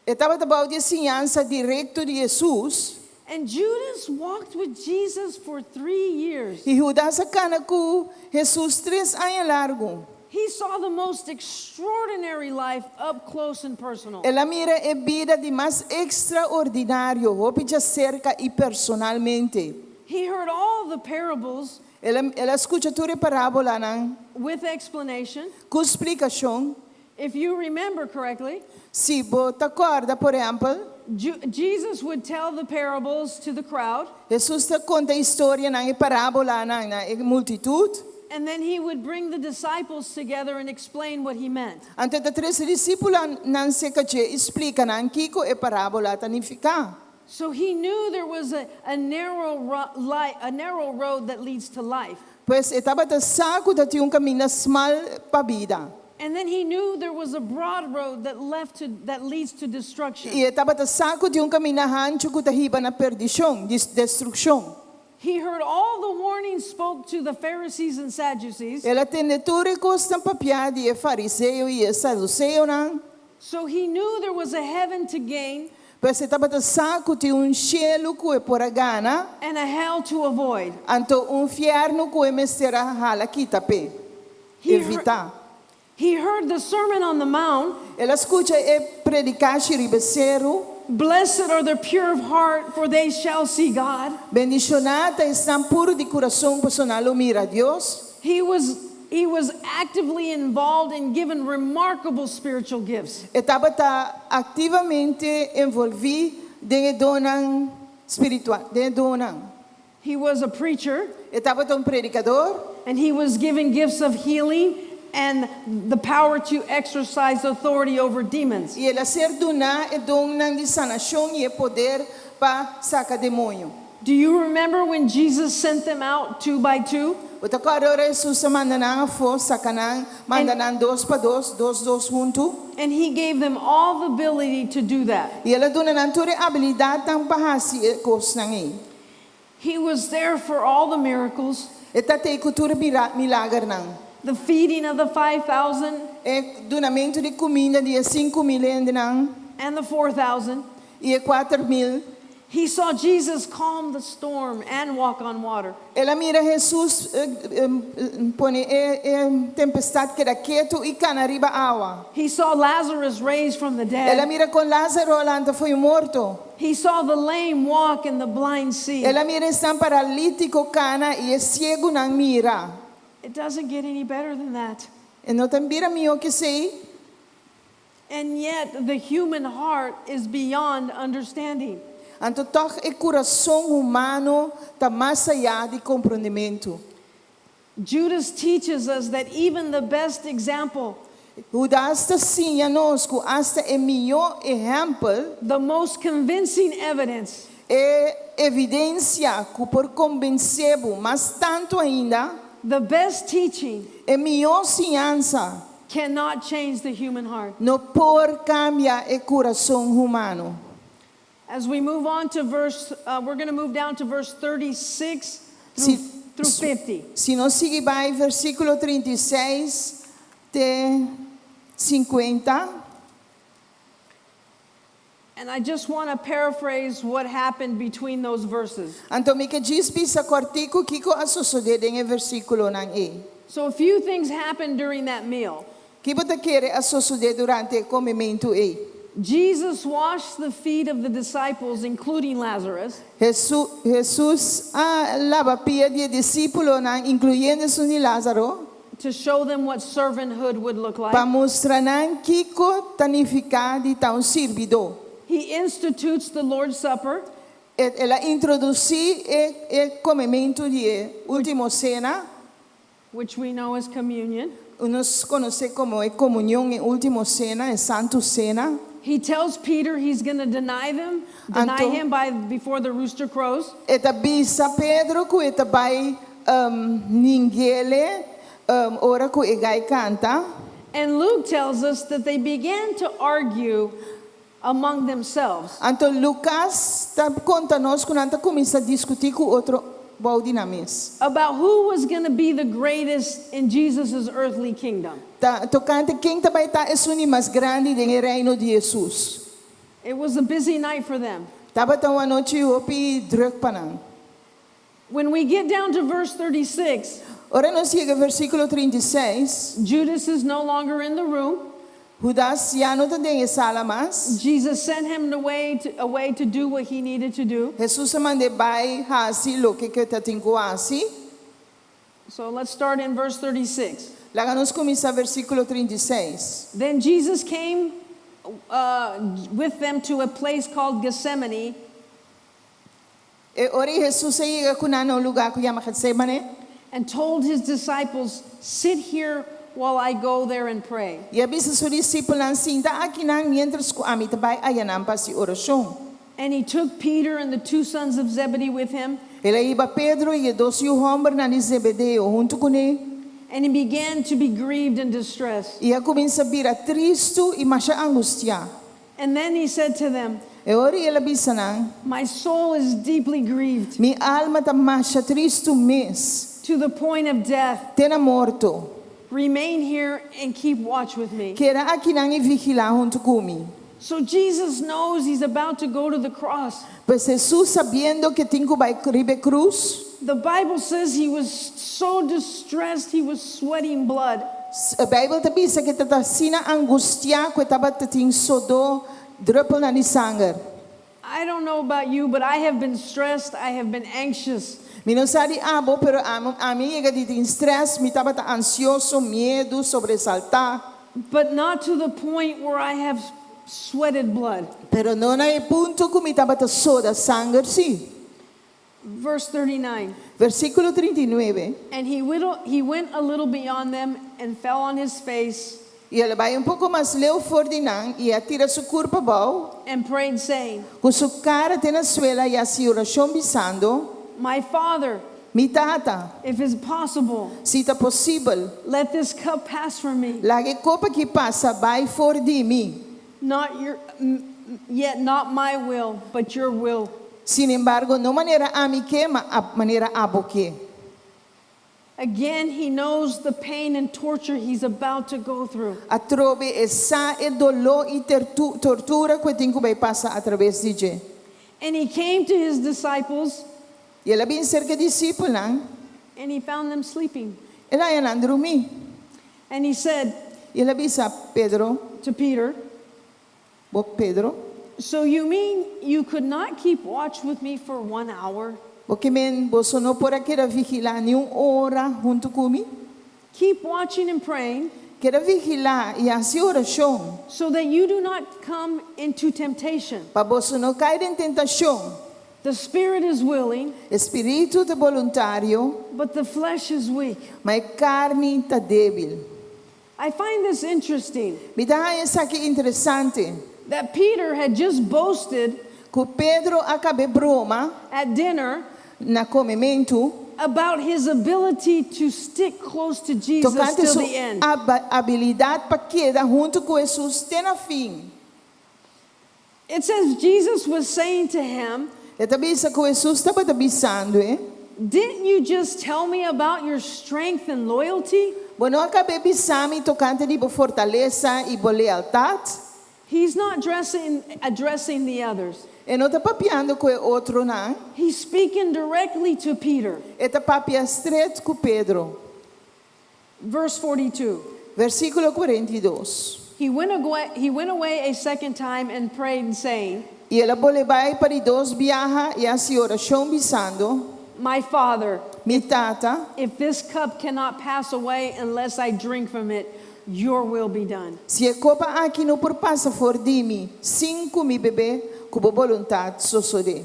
E tabata bou di siñansa direkto di Hesus. and Judas walked with Jesus for 3 years. I Hudas a kana ku Hesus 3 aña largu. He saw the most extraordinary life up close and personal. El a mira e bida di mas ekstraordinario, hopi djaserka i personalmente. He heard all the parables El a, el a skucha tur e parábolanan with explanation. ku splikashon. If you remember correctly, Si bo ta kòrda, por ehèmpel, Jesus would tell the parables to the crowd, Hesus ta konta historianan e parábolanan na e multitut. And then he would bring the disciples together and explain what he meant. Anto e ta trese disipelnan serka dje i splika nan kiko e parábola ta nifiká. So he knew there was a narrow road that leads to life. Pues e tabata sa ku tin un kaminda smal pa bida. And then he knew there was a broad road that leads to destruction. I e tabata sa ku tin un kaminda hanchu ku ta hiba na perdishon, destrukshon. He heard all the warnings spoke to the Pharisees and Sadducees. El a tende tur e kosnan papiá di e fariseo i e saduseonan. So he knew there was a heaven to gain Pues e tabata sa ku tin un shelu ku e por a gana, and a hell to avoid. anto un fièrnu ku e mester a hala kita p'e. Evitá. He heard the Sermon on the Mount. El a skucha e predikashi riba seru. "Blessed are the pure of heart, for they shall see God." Bendishoná ta esnan puru di kurason, pasobra nan lo mira Dios. He was actively involved and given remarkable spiritual gifts. E tabata aktivamente envolví den donnan spiritual, den donnan. He was a preacher E tabata un predikadó and he was given gifts of healing and the power to exercise authority over demons. I el a ser duná e donnan di sanashon i e poder pa saka demoño. Do you remember when Jesus sent them out two by two? Bo ta kòrda ora Hesus a manda nan afó, saka nan, manda nan dos pa dos, dos dos huntu. And he gave them all the ability to do that. I el a duna nan tur e abilidatnan pa hasi e kosnan ei. He was there for all the miracles, E tabata ku tur milagernan. The feeding of the 5,000 E dunamentu di kuminda di 5 mil hendenan and the 4,000. I e 4 mil. He saw Jesus calm the storm and walk on water. El a mira Hesus pone e tempestat keda ketu i kana riba awa. He saw Lazarus raised from the El a dead. mira kon Lázaro a lanta for di morto. He saw the lame walk and the blind see. El a mira esnan paralítiko kana i e siegunan mira. It doesn't get any better than that. E no ta bira mihó ku esei. And yet, the human heart is beyond understanding. Anto toch e kurason humano ta mas ayá di komprondementu. Judas teaches us that even the best example, Judas ta siña nos ku asta e mihó ehèmpel, the most convincing evidence, e evidensia ku por konvensé bo, mas tantu ainda, the best teaching e mihó siñansa, cannot change the human heart. No por kambia e kurason humano. As we move on to verse, we're going to move down to verse 36 through, through 50. Si nos sigui bai versíkulo 36 te 50, And I just want to paraphrase what happened between those verses. Anto mi ke djis bisa kòrtiku kiko a sosodé den e versíkulonan ei. So a few things happened during that meal. Kiko bo ta kere a sosodé durante e komementu ei? Jesus washed the feet of the disciples, including Lazarus. Hesus a laba pia di disipelnan, inkluyendo esun di Lázaro, To show them what servanthood would look like. Pa mustra nan kiko ta nifiká di ta un sirbidó. He institutes the Lord's Supper, El a introdusí e komementu di último sena, which we know as communion. Nos konosé komo e komunion e último sena, e Santa Sena. He tells Peter he's going to deny them, deny him by before the rooster crows. E ta bisa Pedro ku e ta bai ning'é ora ku e gai kanta. And Luke tells us that they began to argue among themselves. Anto Lucas ta konta nos ku nan a kuminsá diskutí ku otro bou di nan mes. About who was going to be the greatest in Jesus' earthly kingdom. Ta tokante ken ta bai ta esun mas grandi den reino di Jesus. It was a busy night for them. Tabata un anochi hopi drùk pa nan. When we get down to verse 36, Ora nos yega versíkulo 36, Judas is no longer in the room. Judas ya no ta den sala mas. Jesus sent him away to do what he needed to do. Jesus a mand'é bai hasi loke e tin ku hasi. So let's start in verse 36. Laga nos kuminsá versíkulo 36. Then Jesus came with them to a place called Gethsemane, E ora Jesus a yega ku nan na un lugá ku yama Getsemane. And told his disciples, "Sit here while I go there and pray." I a bisa su disipelnan, "Sinta akinan mientras ku ami ta bai ayanan pa hasi orashon." And he took Peter and the two sons of Zebedee with him, El a hiba Pedro i e dos yu hòmbernan di Zebedeo huntu kuné. And he began to be grieved and distressed. I a kuminsá bira tristu i masha angustiá. And then he said to them, E ora el a bisa nan, "My soul is deeply grieved "Mi alma ta masha tristu mes, to the point of death. Te na morto. Remain here and keep watch with me." Keda akinan i vigilá huntu ku mi." So Jesus knows he's about to go to the cross. Pues Jesus, sabiendo ku e tin ku bai riba krus, The Bible says he was so distressed he was sweating blood. Beibel ta bisa ku e tabata asina angustiá ku e tabatin sodó drùpelnan di sanger. I don't know about you, but I have been stressed. I have been anxious. Mi no sa di abo, pero ami a yega di tin strès, mi tabata ansioso, miedu, sobresaltá. But not to the point where I have sweated blood. Pero no na e punto ku mi tabata soda sanger, sí. Verse 39. Versíkulo 39. And he went a little beyond them and fell on his face I el a bai un poko mas leu for di nan i a tira su kurpa abou, and prayed, saying, ku su kara te na suela i a hasi orashon bisando, "My Father, "Mi tata, if it's possible, si ta posibel, let this cup pass from me. Laga e kopa akí pasa bai for di mi. Not your, yet not my will, but your will." Sin embargo, no manera ami ke, ma manera abo ke." Again, he knows the pain and torture he's about to go through. Atrobe e sa e doló i tortura ku e tin ku bai pasa atraves di dje. And he came to his disciples I el a bin serka disipelnan, and he found them sleeping. el a haña nan drumí. And he said I el a bisa Pedro, to Peter, "Bo Pedro, "So you mean you could not keep watch with me for one hour? Bo ke men boso no por a keda vigilá ni un ora huntu ku mi? Keep watching and praying Keda vigilá i hasi orashon, so that you do not come into temptation. Pa boso no kai den tentashon. The spirit is willing, Spiritu ta boluntario, but the flesh is weak." ma e karni ta débil." I find this interesting Mi ta haña esaki interesante. That Peter had just boasted Ku Pedro a kaba di broma at dinner na komementu, about his ability to stick close to Jesus tokante till su the end. Abilidat pa keda huntu ku Jesus te na fin. It says Jesus was saying to him, E ta bisa ku Jesus tabata bisando e, "Didn't you just tell me about your strength and loyalty?" "Bo no a kaba di bisami tokante di bo fortalesa i bo lealtat?" He's not addressing the others. E no ta papiando ku e otronan. He's speaking directly to Peter. E ta papia stret ku Pedro. Verse 42. Versíkulo 42. He went away a second time and prayed, saying, I el a bolbe bai pa di dos biaha i a hasi orashon bisando, "My Father, "Mi tata, if this cup cannot pass away unless I drink from it, your will be done." Si e kopa aki no por pasa for di mi, sin ku mi beb'é, ku bo boluntat sosodé."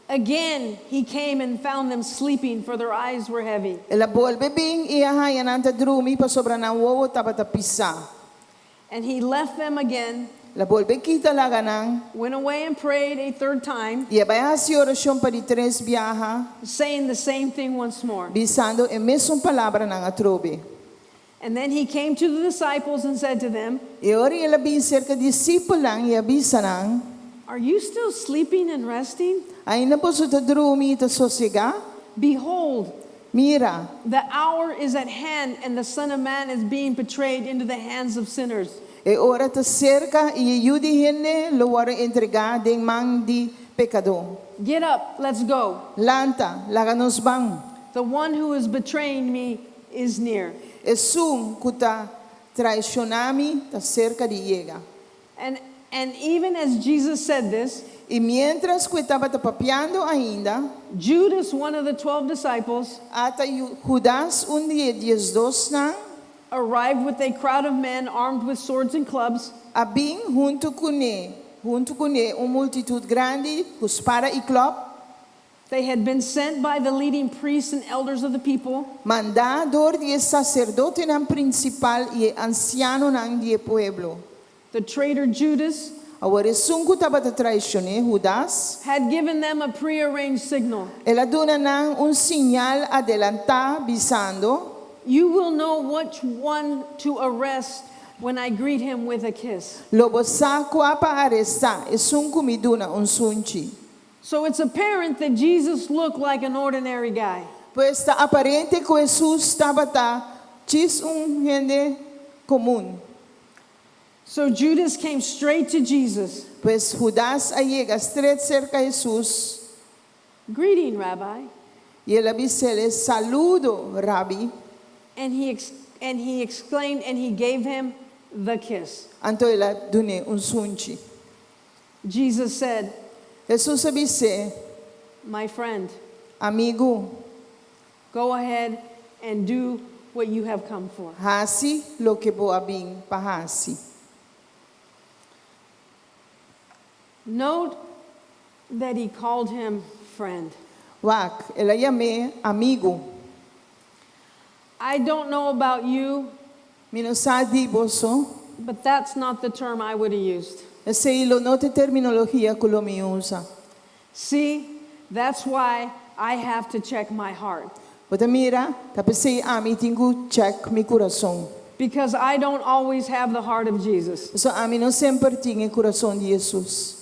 Again, he came and found them sleeping, for their eyes were heavy. El a bolbe bin i a haña nan ta drumi pasobra nan wowo tabata pisá. And he left them again, El a bolbe kita laga nan went away and prayed a third time, i a bai hasi orashon pa di tres biaha, saying the same thing once more. Bisando e mesun palabranan atrobe. And then he came to the disciples and said to them, I ora el a bin serka disipelnan i a bisa nan, Are you still sleeping and resting? Ainda boso ta drumi i ta sosegá? Behold, Mira, the hour is at hand, and the Son of Man is being betrayed into the hands of sinners. e ora ta serka i e Yu di hende lo wòrdu entregá den man di pekadó. Get up, let's go. Lanta, laga nos ban. The one who is betraying me is near. Esun ku ta traishoná mi ta serka di yega. And, and even as Jesus said this, I miéntras ku e tabata papiando ainda, Judas, one of the 12 disciples, ata Hudas, un di e diesdosnan, arrived with a crowd of men armed with swords and clubs. a bin huntu kuné, huntu kuné un multitut grandi ku spada i klòp, They had been sent by the leading priests and elders of the people. mandá dor di e saserdotenan prinsipal i e ansianonan di e pueblo. The traitor Judas Awor esun ku tabata traishon'é, Hudas, had given them a prearranged signal. el a duna nan un señal adelantá, bisando, You will know which one to arrest when I greet him with a kiss. Lo bo sa kua pa arestá, esun ku mi duna un sunchi. So it's apparent that Jesus looked like an ordinary guy. Pues ta aparente ku Hesus tabata djis un hende komun. So Judas came straight to Jesus. Pues Hudas a yega stret serka Hesus Greeting, Rabbi. i el a bis'é, Saludo, Rabi. And he, ex- and he exclaimed and he gave him the kiss. Anto el a dun'é un sunchi. Jesus said, Hesus a bis'é, My friend, Amigu, go ahead and do what you have come for. hasi loke bo a bin pa hasi. Note that he called him friend. Wak, el a yam'é amigu. I don't know about you, Mi no sa di boso. but that's not the term I would have used. Esei lo no ta e terminologia ku lo mi usa. See, that's why I have to check my heart Bo ta mira, ta p'esei ami tin ku check mi kurason. because I don't always have the heart of Jesus. So ami no semper tin e kurason di Hesus.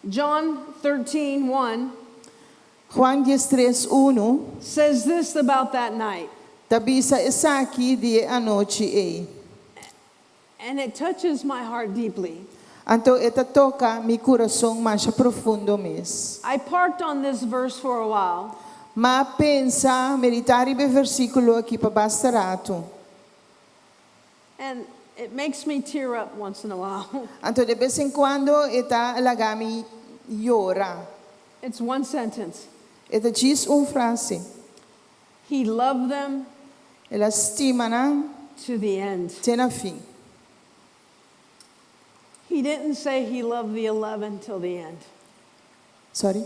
John 13, 1 Juan 13, 1 says this about that night, ta bisa esaki di e anochi ei. and it touches my heart deeply. Anto e ta toka mi kurason masha profundo mes. I parked on this verse for a while, M'a pensa meditá riba e versíkulo aki pa basta ratu. and it makes me tear up once in a while. Anto de bes en kuando e ta laga mi yora. It's one sentence. E ta djis un frase. He loved them El a stima nan to the end. te na fin. He didn't say he loved the 11 till the end. Sorry.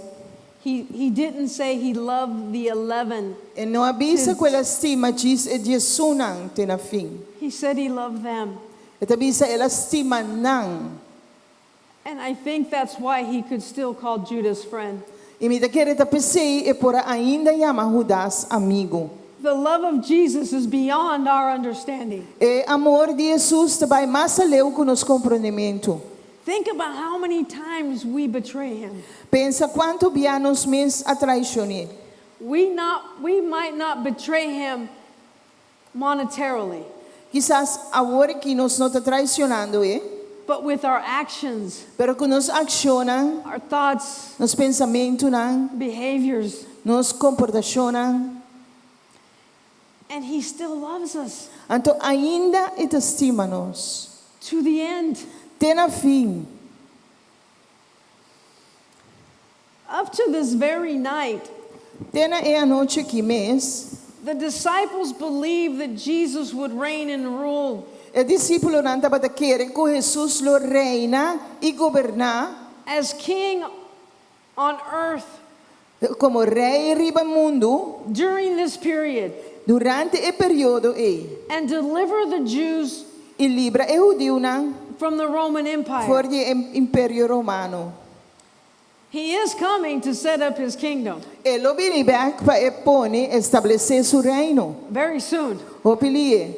He didn't say he loved the 11. E no a bisa ku el a stima djis e diesunnan te na fin. He said he loved them. E ta bisa el a stima nan. And I think that's why he could still call Judas friend. I mi ta kere ta p'esei e por a ainda yama Hudas amigu. The love of Jesus is beyond our understanding. E amor di Hesus ta bai mas aleu ku nos komprondementu. Think about how many times we betray him. Pensa kuantu bia nos mes a traishon'é. We, not, we might not betray him monetarily, Kisas awor akí nos no ta traishonando e, but with our actions, pero ku nos akshonnan, our thoughts, nos pensamentunan, behaviors, nos komportashonnan. and he still loves us Anto ainda e ta stima nos. to the end. Te na fin. Up to this very night, Te na e anochi akí mes, the disciples believed that Jesus would reign and rule e disipelnan tabata kere ku Hesus lo reina i goberná as king on earth komo rei riba mundu during this period durante e periodo ei and deliver the Jews i libra e hudiunan from the Roman Empire. for di e Imperio Romano. He is coming to set up his kingdom E lo bini bèk pa e pone establesé su reino. very soon. Hopi lihé.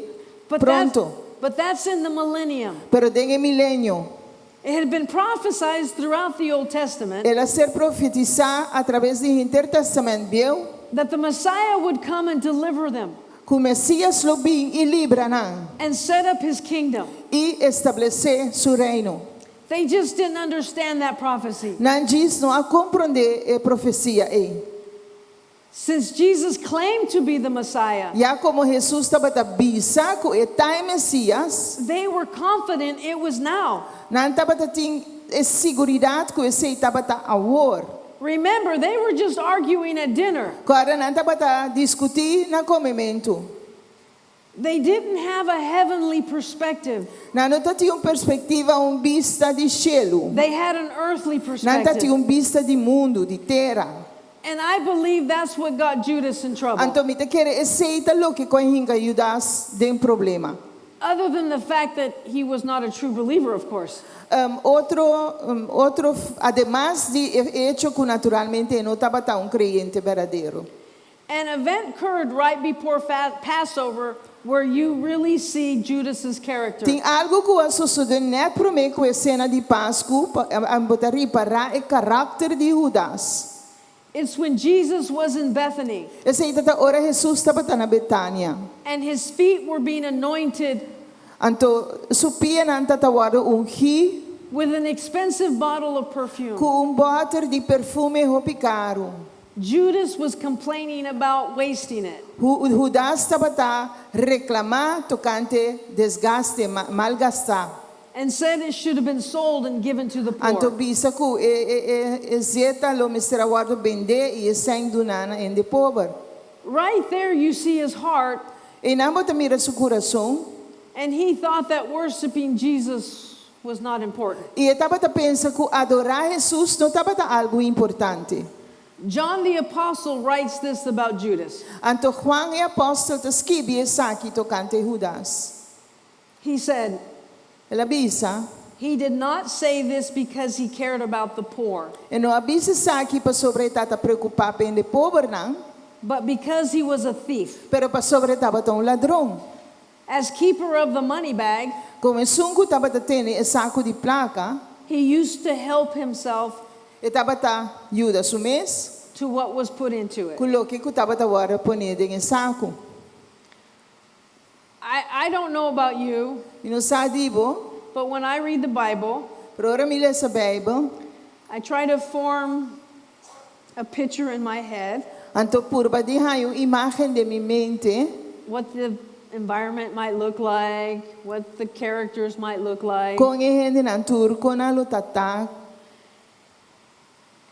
But that's, Pronto. but that's in the millennium. Pero den e milenio, It had been prophesied throughout the Old Testament el a ser profetisá atraves di henter Tèstamènt Bieu, that the Messiah would come and deliver them ku Mesias lo bin i libra nan and set up his kingdom. i establesé su reino. They just didn't understand that prophecy. Nan djis no a komprondé e profesia ei. Since Jesus claimed to be the Messiah, Ya komo Hesus tabata bisa ku e ta e Mesias, they were confident it was now. nan tabata tin e siguridat ku esei tabata awor. Remember, they were just arguing at dinner. Kòrda nan tabata diskutí na komementu. They didn't have a heavenly perspective. Nan no tabatin un perspektiva, un bista di shelu. They had an earthly Nan tabatin perspective. un bista di mundu, di tera. And I believe that's what got Judas in trouble. Anto mi ta kere esei ta loke ku a hinka Judas den problema. Other than the fact that he was not a true believer, of course. Otro, otro, ademas di e echo ku naturalmente e no tabata un kreyente berdadero. An event occurred right before Passover where you really see Judas's character. Tin algu ku a sosodé nèt promé ku e sena di Pasku, pa bo ta ripará e karakter di Hudas. It's when Jesus was in Bethany Esei tabata ora Hesus tabata na Betania. and his feet were being anointed Anto su pianan tabata wòrdu ungí with an expensive bottle of perfume. ku un bòter di perfume hopi karu. Judas was complaining about wasting it. Hudas tabata reklamá tokante desgaste, malgastá. And said it should have been sold and given to the Anto poor. bisa ku e e e e zeta lo mester a wòrdu bendé i e sèn duná na hende pober. Right there, you see his heart, Einan bo ta mira su kurason. and he thought that worshiping Jesus was not important. I e tabata pensa ku adorá Hesus no tabata algu importante. John the Apostle writes this about Judas. Anto Juan e apòstel ta skibi esaki tokante Hudas. He said, El a bisa, He did not say this because he cared about the poor, E no a bisa esaki pasobra e tabata preokupá pa hende pobernan, but because he was a thief. pero pasobra e tabata un ladron. As keeper of the money bag, Komo esun ku tabata tene e saku di plaka, he used to help himself e tabata yuda su mes to what was put into it. ku loke ku tabata wòrdu poné den e saku. I don't know about you, Mi no sa di bo, but when I read the Bible, pero ora mi lesa Beibel, I try to form a picture in my head anto purba di haña un imágen den mi mente, what the environment might look like, what the characters might look like. kon e hendenan tur kon nan lo tabata.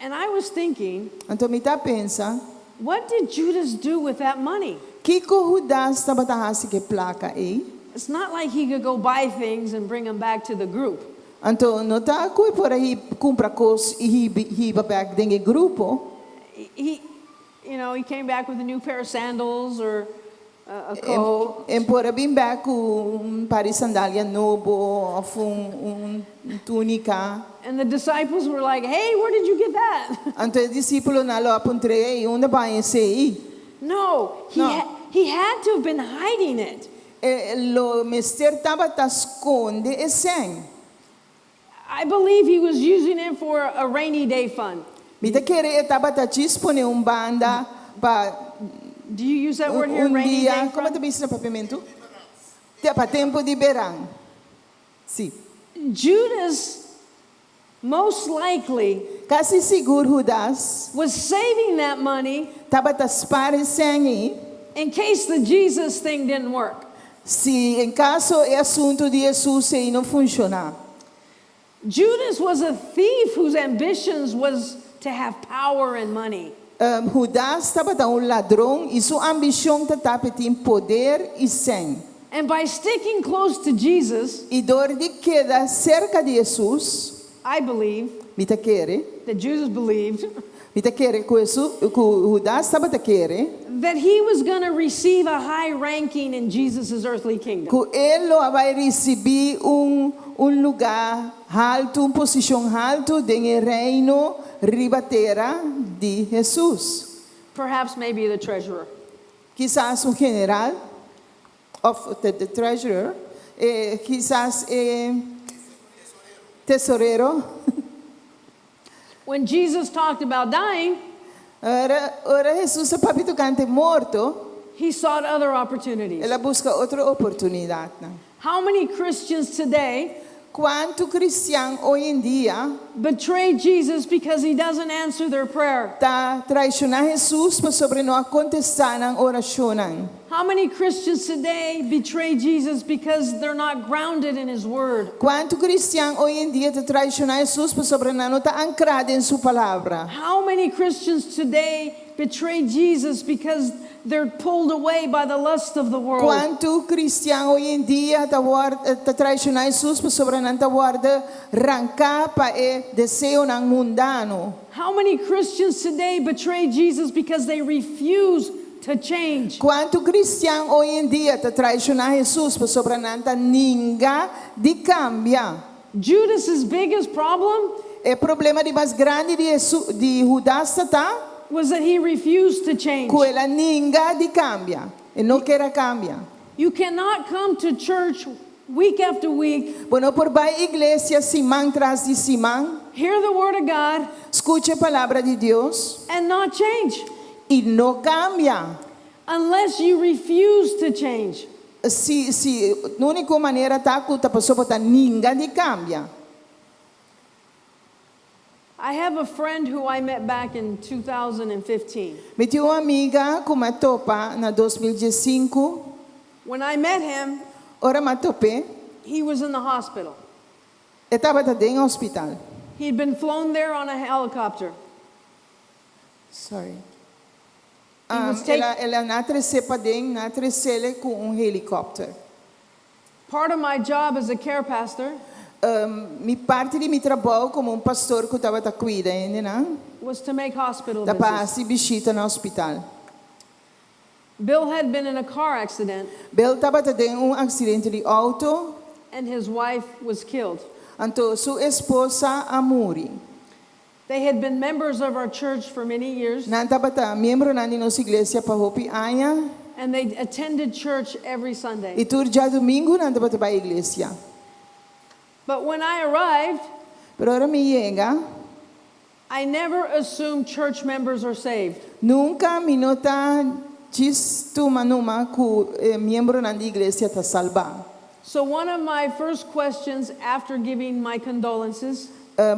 And I was thinking, Anto mi ta pensa, what did Judas do with that money? Kiko Judas tabata hasi ku e plaka ei? It's not like he could go buy things and bring them back to the group. Anto no ta ku e por a kumpra kos i hiba bèk den e grupo. He, you know, he came back with a new pair of sandals or a coat. E por a bin bèk ku un par di sandalia nobo òf un un túnika. And the disciples were like, hey, where did you get that? Anto e disipelnan lo a puntr'é, unda bo a haña esei? No, he, No. he had to have been hiding it. E lo mester tabata skonde e sèn. I believe he was using it for a rainy day fund. Mi ta kere e tabata djis pone un banda pa Do you use that word here, un rainy dia, day kon fund? ta bisa na papiamentu? Pa tempu di beran. Si. Judas most likely Kasi sigur Judas was saving that money tabata spar e sèn ei in case the Jesus thing didn't work. si en kaso e asuntu di Jesus ei no funshoná. Judas was a thief whose ambitions was to have power and money. Judas tabata un ladron i su ambishon tabata pa tin poder i sèn. And by sticking close to Jesus, I dor di keda serka di Jesus, I believe mi ta kere, that Judas believed mi ta kere ku Jesus, ku Judas tabata kere, that he was going to receive a high ranking in Jesus' earthly kingdom. ku e lo a bai risibí un un lugá haltu, un posishon haltu den e reino riba tera di Jesus. Perhaps maybe the treasurer. Kisas un general. Of the treasurer, kisas e tesorero. When Jesus talked about dying, Ora Jesus a papia tokante morto, he sought other opportunities. El a buska otro oportunidatnan. How many Christians today Kuantu kristian oyendia betray Jesus because he doesn't answer their prayer? Ta traishoná Hesus pasobra e no a kontestá nan orashonnan? How many Christians today betray Jesus because they're not grounded in his word? Kuantu kristian oyendia ta traishoná Hesus pasobra nan no ta ankrá den su palabra? How many Christians today betray Jesus because they're pulled away by the lust of the world? Kuantu kristian oyendia ta ta traishoná Hesus pasobra nan ta wòrdu ranká pa e deseonan mundano? How many Christians today betray Jesus because they refuse to change? Kuantu kristian oyendia ta traishoná Hesus pasobra nan ta ninga di kambia? Judas's biggest problem E problema di mas grandi di Hesu di Hudas ta ta was that he refused to change. ku el a ninga di kambia. E no ker a kambia. You cannot come to church week after week, Bo no por bai iglesia siman tras di siman, hear the word of God, skucha e palabra di Dios and not change i no kambia. unless you refuse to change. Si si úniko manera ta ku ta pasobra bo ta ninga di kambia. I have a friend who I met back in 2015. Mi tin un amiga ku mi a topa na 2015. When I met him, Ora mi a top'é, he was in the hospital. e tabata den hospital. He'd been flown there on a helicopter. Sorry. He was El a nan a tres'é paden, nan a tres'é ku un helikòpter. Part of my job as a care pastor Mi parti di mi trabou komo un pastor ku tabata kuida hendenan was to make hospital ta pa visits. hasi bishita na hospital. Bill had been in a car accident Bill tabata den un aksidente di outo and his wife was killed. anto su esposa a muri. They had been members of our church for many years Nan tabata miembronan di nos iglesia pa hopi aña and they attended church every Sunday. i tur djadumingu nan tabata bai iglesia. But when I arrived, Pero ora mi yega, I never assume church members are saved. Nunka mi no ta djis tuma numa ku e miembronan di iglesia ta salbá. So one of my first questions after giving my condolences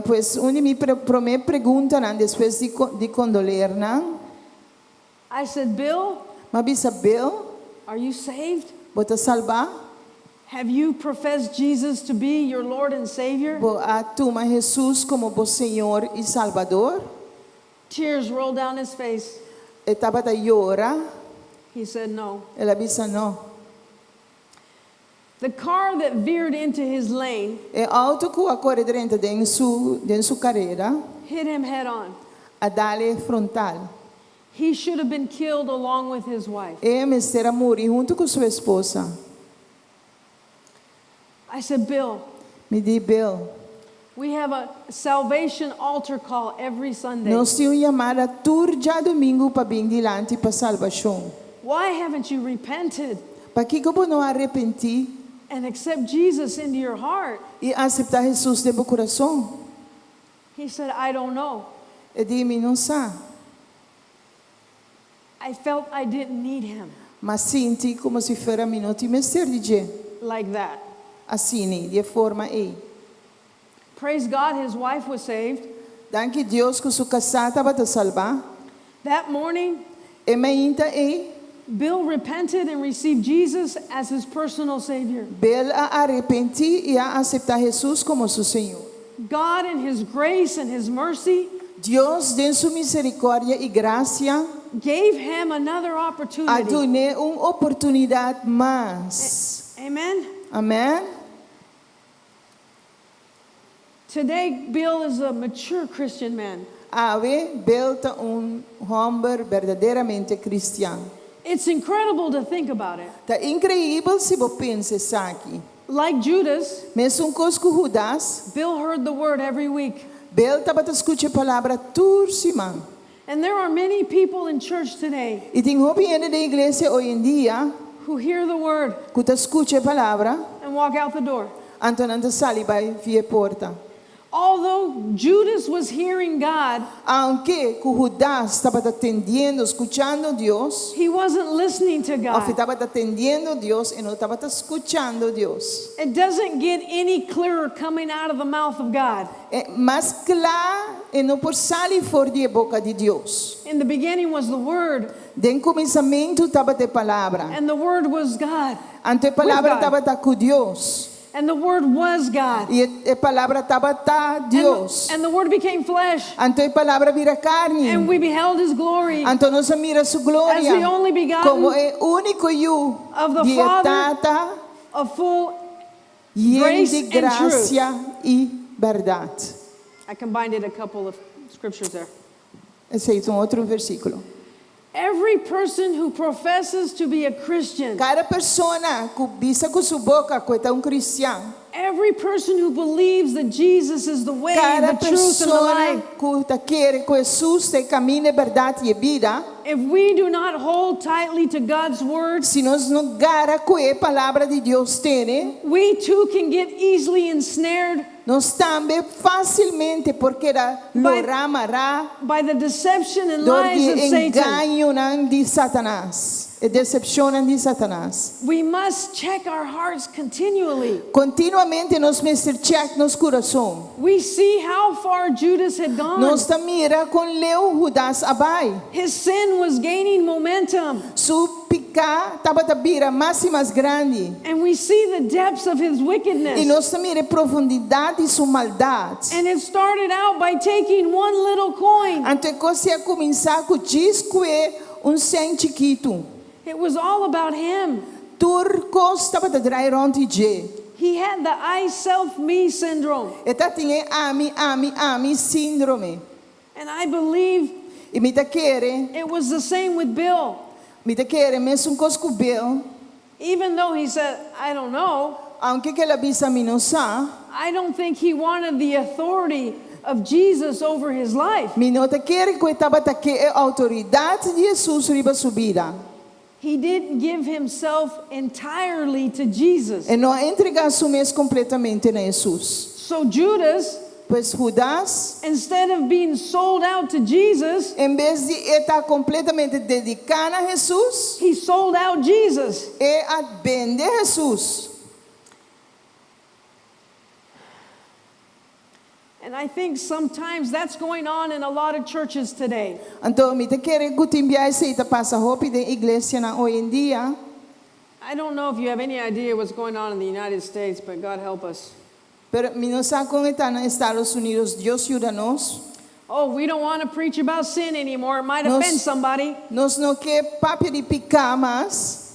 Pues un di mi promé preguntanan despues di di kondoler nan. I said, Bill, M'a bisa, Bill, are you saved? bo ta salbá? Have you professed Jesus to be your Lord and Savior? Bo a tuma Hesus komo bo Señor i Salbador? Tears rolled down his face. E tabata yora. He said, No. El a bisa, No. The car that veered into his lane E auto ku a kore drenta den su den su karera hit him head on. a dal e frontal. He should have been killed along with his wife. E mester a muri huntu ku su esposa. I said, Bill, Mi di, Bill, we have a salvation altar call every Sunday. nos tin un yamada tur djadumingu pa bin dilanti pa salbashon. Why haven't you repented Pakiko bo no a arepentí and accept Jesus into your heart? i aseptá Hesus den bo kurason? He said, I don't know. E di, Mi no sa. I felt I didn't need him M'a sinti komo si fuera mi no tin mester di dje. like that. Asina, di e forma ei. Praise God, his wife was saved. Danki Dios ku su kasá tabata salbá. That morning, E mainta ei, Bill repented and received Jesus as his personal Savior. Bill a arepentí i a aseptá Hesus komo su Señor. God, in His grace and His mercy, Dios, den su miserikòrdia i grasia, gave him another a opportunity. dun'é un oportunidat mas. Amen. Amèn. Today, Bill is a mature Christian man. Awe, Bill ta un hòmber berdaderamente kristian. It's incredible to think about it. Ta inkreibel si bo pensa esaki. Like Judas, Mesun kos ku Hudas, Bill heard the word every week. Bill tabata skucha e palabra tur siman. And there are many people in church today I tin hopi hende den iglesia oyendia. who hear the word Ku ta skucha e palabra, and walk out the door. anto nan ta sali bai via porta. Although Judas was hearing God, Aunke ku Judas tabata tendiendo, skuchando Dios, he wasn't listening to òf God. tabata tendiendo Dios e no tabata skuchando Dios. It doesn't get any clearer coming out of the mouth of God. E, mas kla e no por sali for di boka di Dios. In the beginning was the Word, Den kuminsamentu tabata e palabra. and the Word was God, Anto e palabra With God. tabata ku Dios. and the Word was God. I e palabra tabata And Dios. the, and the Word became flesh, Anto e palabra a bira karni. and we beheld His glory Anto nos a mira su gloria. As the only begotten Komo e úniko yu of the di e Father, Tata of full. yen grace di and truth. grasia i bèrdat. I combined it a couple of scriptures there. Esei ta un otro versíkulo. Every person who professes to be a Christian, Kada persona ku bisa ku su boka ku e ta un kristian, every person who believes that Jesus is the way, kada the truth, and the persona life, ku ta kere ku Hesus ta e kaminda, bèrdat i bida, if we do not hold tightly to God's word, si nos no gara ku e palabra di Dios tene, we too can get easily ensnared nos tambe fásilmente por keda lorá, mará, by the deception and dor lies di of Satan. engañonan di Satanas, e desepshonnan di Satanas. We must check our hearts continually. Kontinuamente nos mester check nos kurason. We see how far Judas had gone. Nos ta mira kon leu Judas a bai. His sin was gaining momentum. Su piká tabata bira mas i mas grandi. And we see the depths of his I wickedness. nos ta mira e profundidat di su maldat. And it started out by taking one little coin. Anto e kos a kuminsá ku djis kue un sèn chikitu. It was all about him. Tur kos tabata drai rònt di dje. He had the I self me syndrome. E tabatin e ami, ami, ami síndrome. And I believe I mi ta kere, it was the same with Bill. mi ta kere mesun kos ku Bill, Even though he said, I don't know, aunke ku el a bisa mi no sa, I don't think he wanted the authority of Jesus over his life. mi no ta kere ku e tabata ke e outoridat di Hesus riba su bida. He didn't give himself entirely to Jesus. E no a entregá su mes kompletamente na Hesus. So Judas, Pues Judas, instead of being sold out to Jesus, en bes di e ta kompletamente dediká na Hesus, he sold out Jesus. el a bende Hesus. And I think sometimes that's going on in a lot of churches today. Anto, mi ta kere ku tin bia esei ta pasa hopi den iglesianan hoi en dia. I don't know if you have any idea what's going on in the United States, but God help us. Pero mi no sa kon ta na Estados Unidos, Dios yuda nos. Oh, we don't want to preach about sin anymore. It might Nos- offend somebody. Nos no ke papia di piká mas.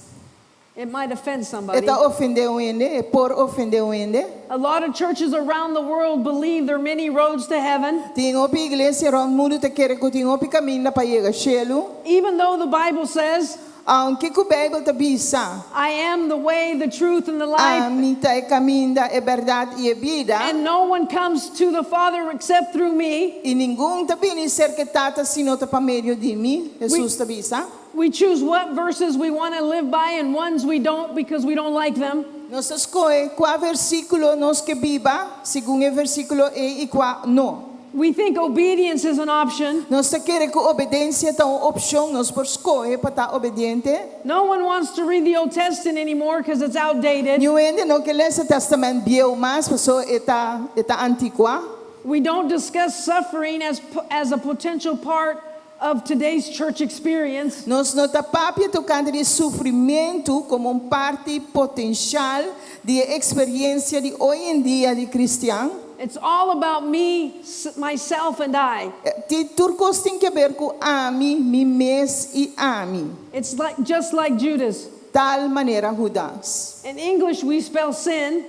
It might offend somebody. E ta ofendé un hende, e por ofendé un hende. A lot of churches around the world believe there are many roads to heaven, Tin hopi iglesia rònt mundu ta kere ku tin hopi kaminda pa yega shelu. even though the Bible says, Aunke ku Beibel ta bisa, I am the way, the truth, and the life, Ami ta e kaminda, e bèrdat i e bida. and no one comes to the Father except through me. I ningun ta bini serka Tata si no ta pa medio di mi, Hesus ta bisa. We choose what verses we want to live by and ones we don't because we don't like them. Nos ta skohe kua versíkulo nos ke biba, segun e versíkulo ei i kua no. We think obedience is an option. Nos ta kere ku obedensia ta un opshon, nos por skohe pa ta obediente. No one wants to read the Old Testament anymore because it's outdated. Niun hende no ke lesa Tèstamènt Bieu mas, pasobra e ta e ta antikuá. We don't discuss suffering as, as a potential part of today's church experience. Nos no ta papia tokante di sufrimentu komo un parti potensial di e eksperensia di hoi en dia di kristian. It's all about me, myself, and I. Ti tur kos tin ke ber ku ami, mi mes i ami. It's like just like Judas. Tal manera Judas. In English, we spell sin.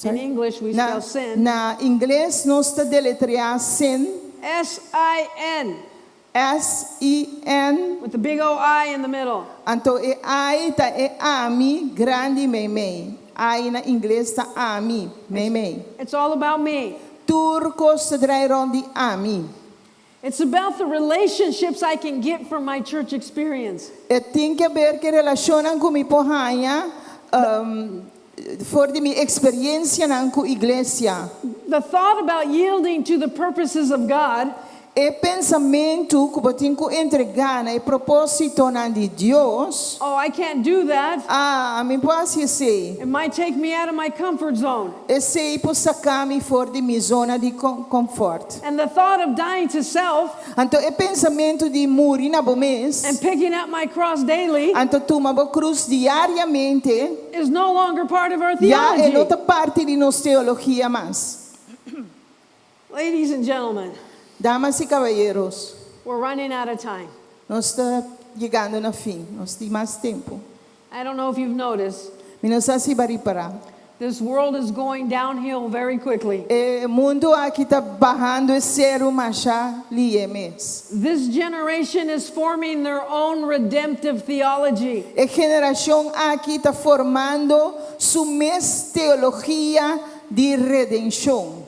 In English, we Na, spell sin. na ingles nos ta deletreá sin S I N S-I-N with the big O I in the middle. Anto e I ta e ami grandi meimei. I na ingles ta ami meimei. It's all about me. Tur kos ta drai rònt di ami. It's about the relationships I can get from my church experience. E tin di aber ku relashonnan ku mi por haña, for di mi eksperensianan ku iglesia. The thought about yielding to the purposes of God E pensamentu ku bo tin ku entregá na e propósitonan di Dios. Oh, I can't do that. Ah, ami no por hasi esei. It might take me out of my comfort zone. Esei por saka mi for di mi zona di comfort. And the thought of dying to self Anto e pensamentu di muri na bo mes. And picking up my cross daily Anto tuma bo krus diariamente. Is no longer part of our Ya theology. e no ta parti di nos teologia mas. Ladies and gentlemen, Damas i kabayero, we're running out of time. Nos ta yegando na fin. Nos no tin mas tempu. I don't know if you've noticed, Mi no sa si bo a ripará. This world is going downhill very quickly. E mundu aki ta bahando seru masha lihé mes. This generation is forming their own redemptive theology. E generashon aki ta formando su mes teologia di redenshon.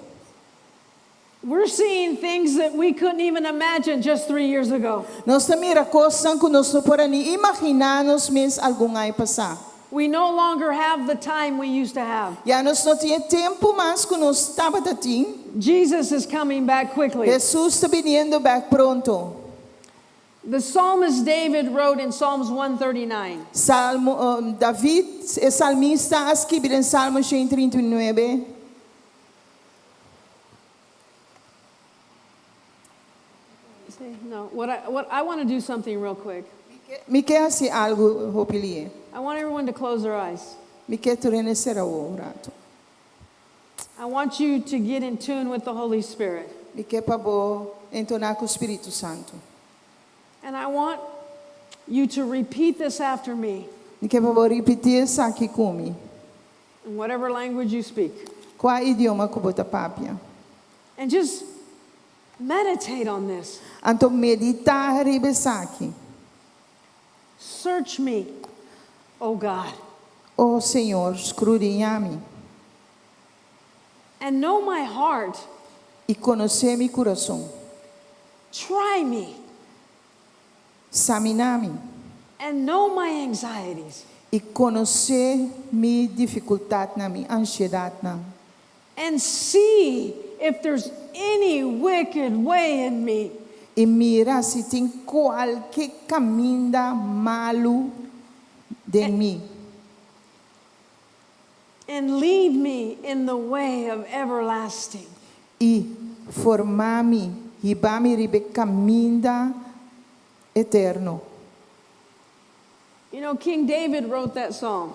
We're seeing things that we couldn't even imagine just 3 years ago. Nos ta mira kosnan ku nos no por ni imaginá nos mes algun aña pasá. We no longer have the time we used to have. Ya nos no tin tempu mas ku nos tabatin. Jesus is coming back quickly. Jesus ta bini bèk pronto. The psalmist David wrote in Psalms 139. Salmo, David, e salmista, a skirbi den Salmo 139. See, no, what I want to do something real quick. Mi ke hasi algu hopi lihé. I want everyone to close their eyes. Mi ke tur hende sera wowo un ratu. I want you to get in tune with the Holy Spirit. Mi ke pa bo entoná ku Spiritu Santu. And I want you to repeat this after me Mi ke pa bo ripití esaki ku mi. In whatever language you speak. Kua idioma ku bo ta papia. And just meditate on this. Anto meditá riba esaki. Search me, O God, O Señor, skrudiñá mi. And know my heart. I konosé mi kurason. Try me Saminá mi. And know my anxieties. I konosé mi difikultatnan, mi ansiedatnan. And see if there's any wicked way in me. I mira si tin kualke kaminda malu den mi. And lead me in the way of everlasting. I forma mi, hiba mi riba kaminda eterno. King David wrote that psalm.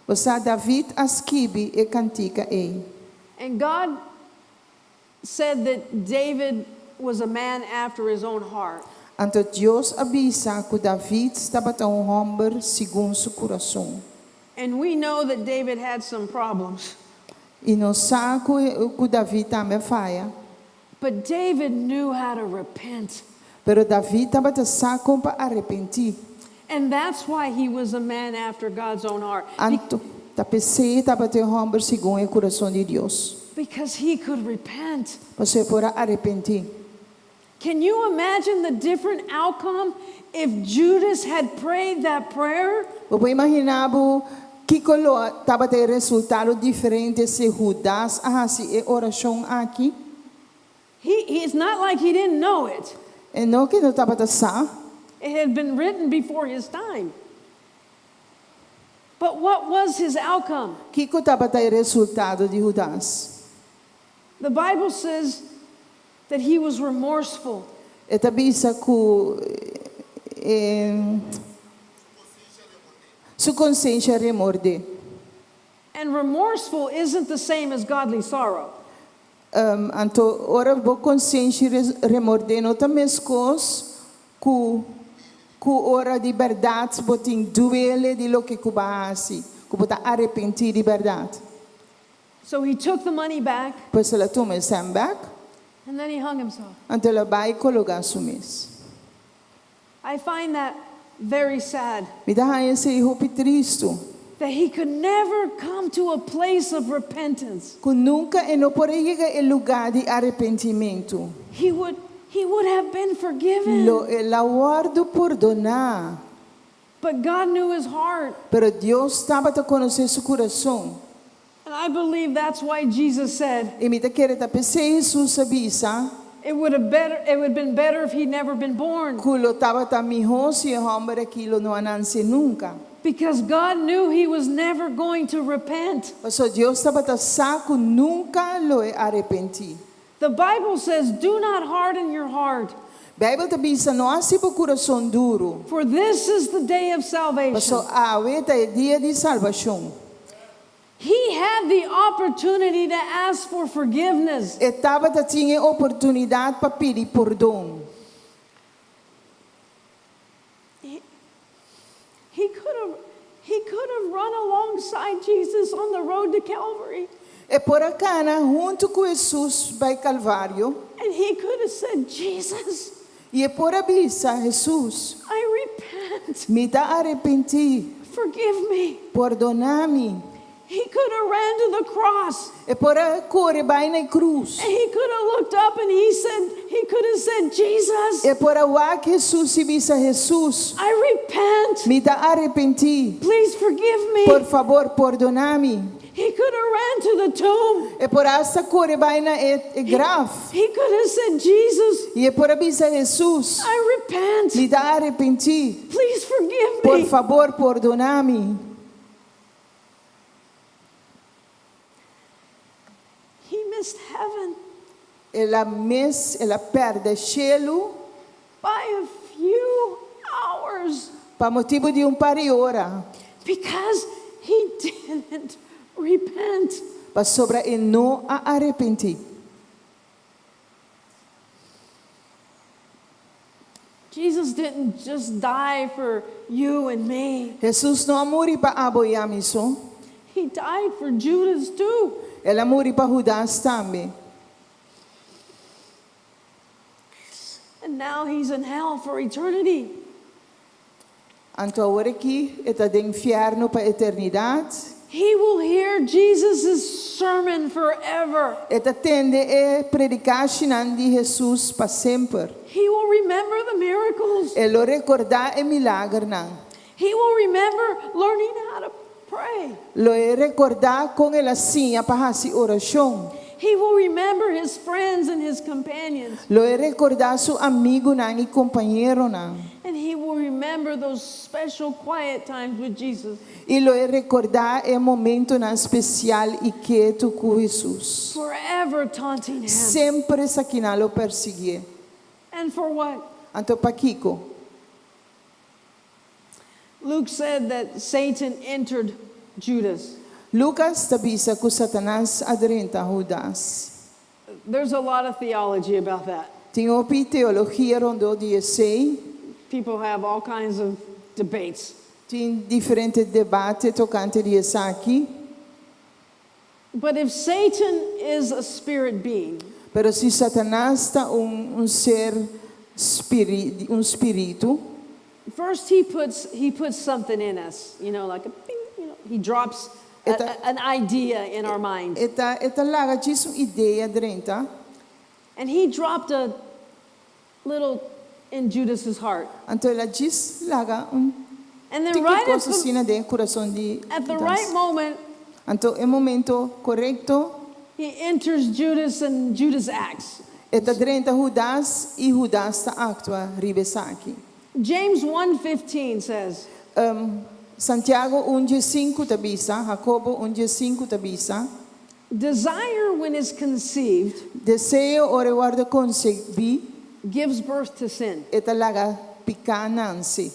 Bo sa, David a skirbi e kantika ei. And God said that David was a man after his own heart. Anto Dios a bisa ku David tabata un hòmber segun su kurason. And we know that David had some problems. I nos sa ku David tambe a faya. But David knew how to repent. Pero David tabata sa kon pa arepentí. And that's why he was a man after God's own heart. Anto, ta p'esei e tabata un hòmber segun e kurason di Dios. Because he could repent. Pasobra e por a arepentí. Can you imagine the different outcome if Judas had prayed that prayer? Bo por imaginá bo kiko lo tabata e resultado diferente si Judas a hasi e orashon aki? It's not like he didn't know it. E no ku e no tabata sa. It had been written before his time. But what was his outcome? Kiko tabata e resultado di Judas? The Bible says that he was remorseful. E ta bisa ku su konsenshi a remordé. And remorseful isn't the same as godly sorrow. Anto, ora bo konsenshi remordé no ta meskos ku ora di berdat bo tin duele di loke ku bo a hasi, ku bo ta arepentí di berdat. So he took the money back Pues el a tuma e sèn bèk, and then he hung himself. Anto el a bai kologá su mes. I find that very sad Mi ta haña esei hopi tristu. That he could never come to a place of repentance. Ku nunka e no por a yega e lugá di arepentimentu. He would He would have been forgiven. Lo el a wòrdu pordoná. But God knew his heart. Pero Dios tabata konosé su kurason. And I believe that's why Jesus said, I mi ta kere ta p'esei Hesus a bisa it would have been better if he'd never been born. ku lo tabata mihó si e hòmber akí lo no a nanse nunka. Because God knew he was never going to repent. Pasobra Dios tabata sa ku nunka lo e arepentí. The Bible says, Do not harden your heart. Beibel ta bisa, No hasi bo kurason duru. For this is the day of salvation. Paso awe ta e dia di salbashon. He had the opportunity to ask for forgiveness. E tabata tin e oportunidat pa pidi pordon. He could have he could have run alongside Jesus on the road to Calvary. E por a kana huntu ku Hesus bai Kalvario. And he could have said, Jesus, I e por a bisa, Hesus, I repent. mi ta arepentí. Forgive me. Pordoná mi. He could have ran to the cross. E por a kore bai na e krus. And he could have looked up and he said, he could have said, Jesus, E por a wak Hesus i bisa, Hesus, I repent. mi ta arepentí. Please forgive me. Por fabor, pordoná mi. He could have ran to the tomb. E por asta kore bai na e, e graf. He could have said, Jesus, I e por a bisa, Hesus, I repent. mi ta arepentí. Please forgive Por me. fabor, pordoná mi. He missed heaven El a miss, el a pèrdè shelu by a few hours pa motibu di un par di ora, because he didn't repent. pasobra e no a arepentí. Jesus didn't just die for you and me. Hesus no a muri pa abo i ami so, He died for Judas too. el a muri pa Hudas tambe. And now he's in hell for eternity. Anto awor aki e ta den fièrnu pa eternidat. He will hear Jesus' sermon forever. E ta tende e predikashinan di Hesus pa semper. He will remember the miracles. E lo rekordá e milagernan. He will remember learning how to pray. Lo e rekordá kon el a siña pa hasi orashon. He will remember his friends and his companions. Lo e rekordá su amigunan i kompañeronan. And he will remember those special quiet times with Jesus. I lo e rekordá e momentonan spesial i ketu ku Hesus. Forever taunting him. Semper esakinan lo persiguié. And for what? Anto pakiko? Luke said that Satan entered Judas. Lucas ta bisa ku Satanas a drenta Hudas. There's a lot of theology about that. Tin hopi teologia rondó di esei. People have all kinds of debates. Tin diferente debate tokante di esaki. But if Satan is a spirit being, Pero si Satanas ta un un ser spiri, un spiritu, first he puts he puts something in us, you know, like a bing, you know, he drops a, Eta- a- an idea in our mind. e ta e ta laga djis un idea drenta. And he dropped a little in Judas's heart. Anto el a djis laga un And then tiki right at kos the, asina den kurason di at the Judas. right moment, Anto e momento korekto he enters Judas and Judas acts. e ta drenta Hudas i Hudas ta aktua riba esaki. James 1:15 says, Um, Santiago 1 5 ta bisa, Jacobo 1 5 ta bisa, "Desire when is conceived Deseo ora e wòrdu konsebí, gives birth to sin, e ta laga piká nanse.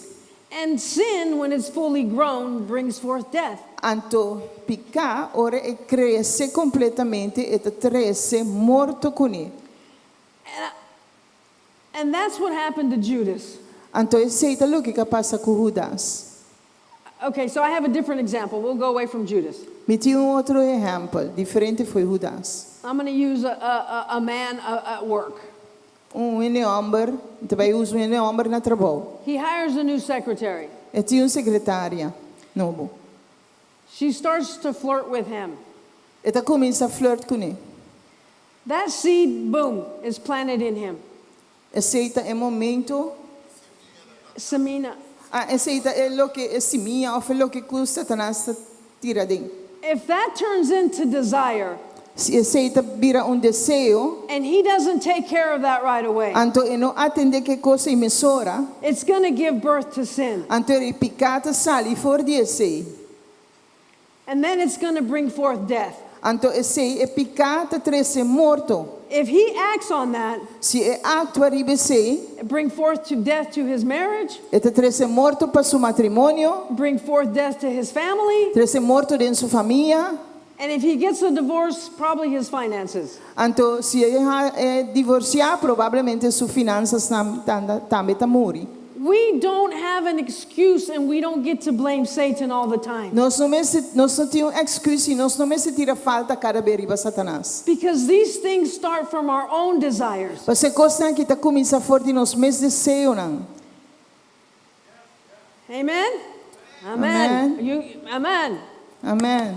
and sin when it's fully grown brings forth death." Anto piká ora e krese kompletamente e ta trese morto kuné. And that's what happened to Judas. Anto esei ta loke a pasa ku Hudas. Okay, so I have a different example. We'll go away from Judas. Mi tin un otro ehèmpel, diferente for di Hudas. I'm going to use a, a, a, a man uh, at work. Un hende hòmber, ta bai usa un hende hòmber na trabou. He hires a new secretary. E tin un sekretaria nobo. She starts to flirt with him. E ta kuminsá flirt kuné. That seed, boom, is planted in him. Esei ta e momento. Simia. Ah, esei ta e loke e simia òf loke ku Satanas ta tira den. If that turns into desire, Si esei ta bira un deseo, and he doesn't take care of that right away, anto e no atendé ku e kos ei mesora, it's going to give birth to sin. anto e piká ta sali for di esei. And then it's going to bring forth death. Anto esei e piká ta trese morto. If he acts on that, Si e aktua riba esei, it bring forth to death to his marriage, e ta trese morto pa su matrimonio, bring forth death to his family, trese morto den su famia. and if he gets a divorce, probably his finances. Anto si e divorsiá, probablemente su finansanan tambe ta muri. We don't have an excuse and we don't get to blame Satan all the time. Nos no mester, nos no tin un èksküs i nos no mester tira falta kada bes riba Satanas. Because these things start from our own desires. Pasobra e kosnan aki ta kuminsá for di nos mes deseonan. Amen? Amen. Amen. You, amen. Amen.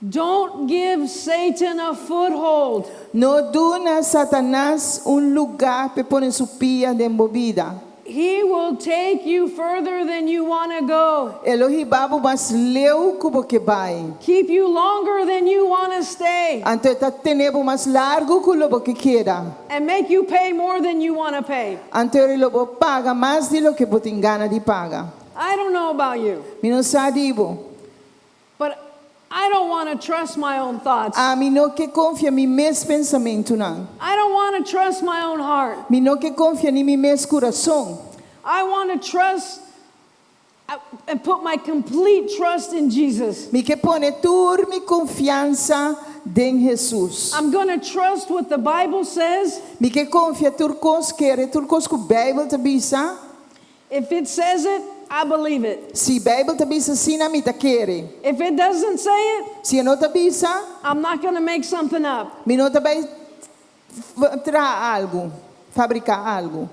Don't give Satan a foothold. No duna Satanas un lugá pa e pone su pia den bo bida. He will take you further than you want to go. E lo hiba bo mas leu ku bo ke bai. Keep you longer than you want to stay. Anto e ta tene bo mas largu ku lo bo ke keda. And make you pay more than you want to pay. Anto e lo bo paga mas di loke bo tin gana di paga. I don't know about you, Mi no sa di bo. but I don't want to trust my own thoughts. Ami no ke konfia mi mes pensamentunan. I don't want to trust my own heart. Mi no ke konfia ni mi mes kurason. I want to trust and put my complete trust in Jesus. Mi ke pone tur mi konfiansa den Hesus. I'm going to trust what the Bible says. Mi ke konfia tur kos kere tur kos ku Beibel ta bisa. If it says it, I believe it. Si Beibel ta bisa asina mi ta kere. If it doesn't say it, Si e no ta bisa, I'm not going to make something up. mi no ta bai traha algu, fabriká algu.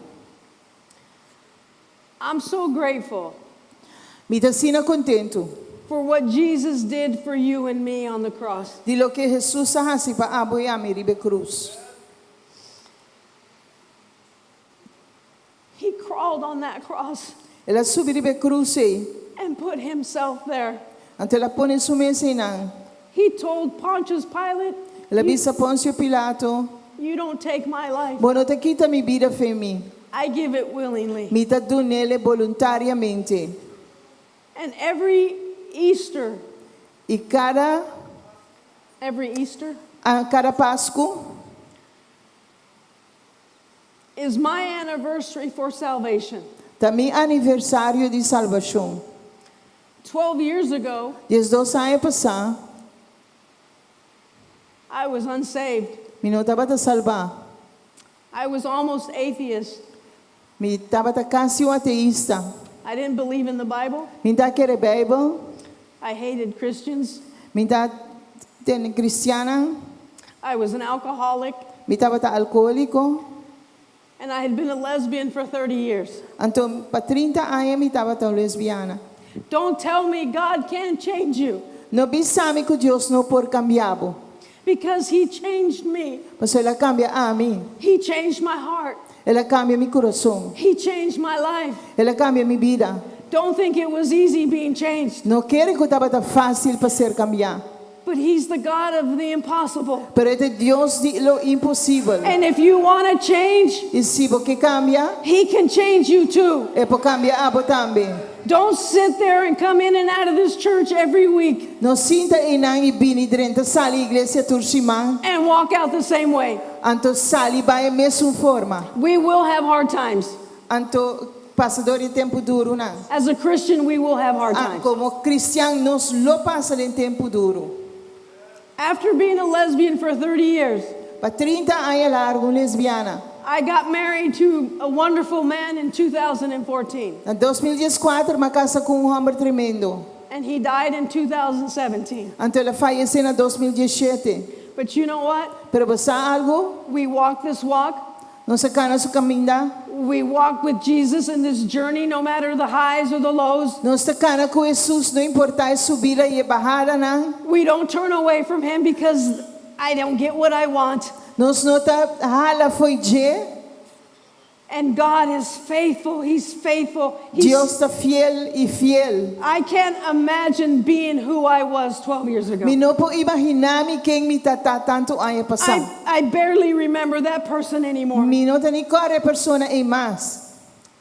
I'm so grateful Mi ta asina kontentu for what Jesus did for you and me on the cross. di loke Hesus a hasi pa abo i ami riba krus. He crawled on that cross El a subi riba e krus ei. and put himself there. Anto el a pone su mes einan. He told Pontius Pilate, El a bisa Poncio Pilato, You don't take my life, Bo no ta kita mi bida fo'i mi. I give it willingly. Mi ta dun'é boluntariamente. And every Easter, I kada, every Easter a kada Pasku is my anniversary for salvation. ta mi aniversario di salbashon. 12 years ago, 12 aña pasá, I was unsaved. mi no tabata salbá. I was almost atheist. Mi tabata kasi un ateista. I didn't believe in the Bible. Mi n' ta kere Beibel, I hated Christians. mi n' ta tene kristiannan, I was an alcoholic. mi tabata alkohóliko. And I had been a lesbian for 30 years. Anto, pa 30 aña mi tabata un lesbiana. Don't tell me God can't change you No bisa mi ku Dios no por kambia bo. because He changed me. Pasobra el a kambia ami. He changed my heart. El a kambia mi kurason. He changed my life. El a kambia mi bida. Don't think it was easy being changed, No kere ku tabata fásil pa ser kambiá. but He's the God of the impossible. Pero e ta Dios di lo imposibel. And if you want to change, I si bo ke kambia, He can change you too. e por kambia abo tambe. Don't sit there and come in and out of this church every week No sinta einan i bini drenta sali iglesia tur siman, and walk out the same way. anto sali bai e mesun forma. We will have hard times. Anto pasa dor di tempu durunan. As a Christian, we will have hard Ah, times. komo kristian nos lo pasa den tempu duru. After being a lesbian for 30 years, Pa 30 aña largu un lesbiana. I got married to a wonderful man in 2014, Na 2014, m'a kasa ku un hòmber tremendo. and he died in 2017. Anto el a fayesé na 2017. But you know what? Pero bo sa algu? We walk this walk. Nos a kana su kaminda. We walk with Jesus in this journey, no matter the highs or the lows. Nos ta kana ku Hesus, no importá e subida i e bahadanan. We don't turn away from him because I don't get what I want. Nos no ta hala fo'i dje. And God is faithful. He's faithful. He's, Dios ta fiel i fiel. I can't imagine being who I was 12 years ago. Mi no por imaginá mi ken mi tabata tantu aña pasá. I barely remember that person anymore. Mi no ta ni kòrda e persona ei mas.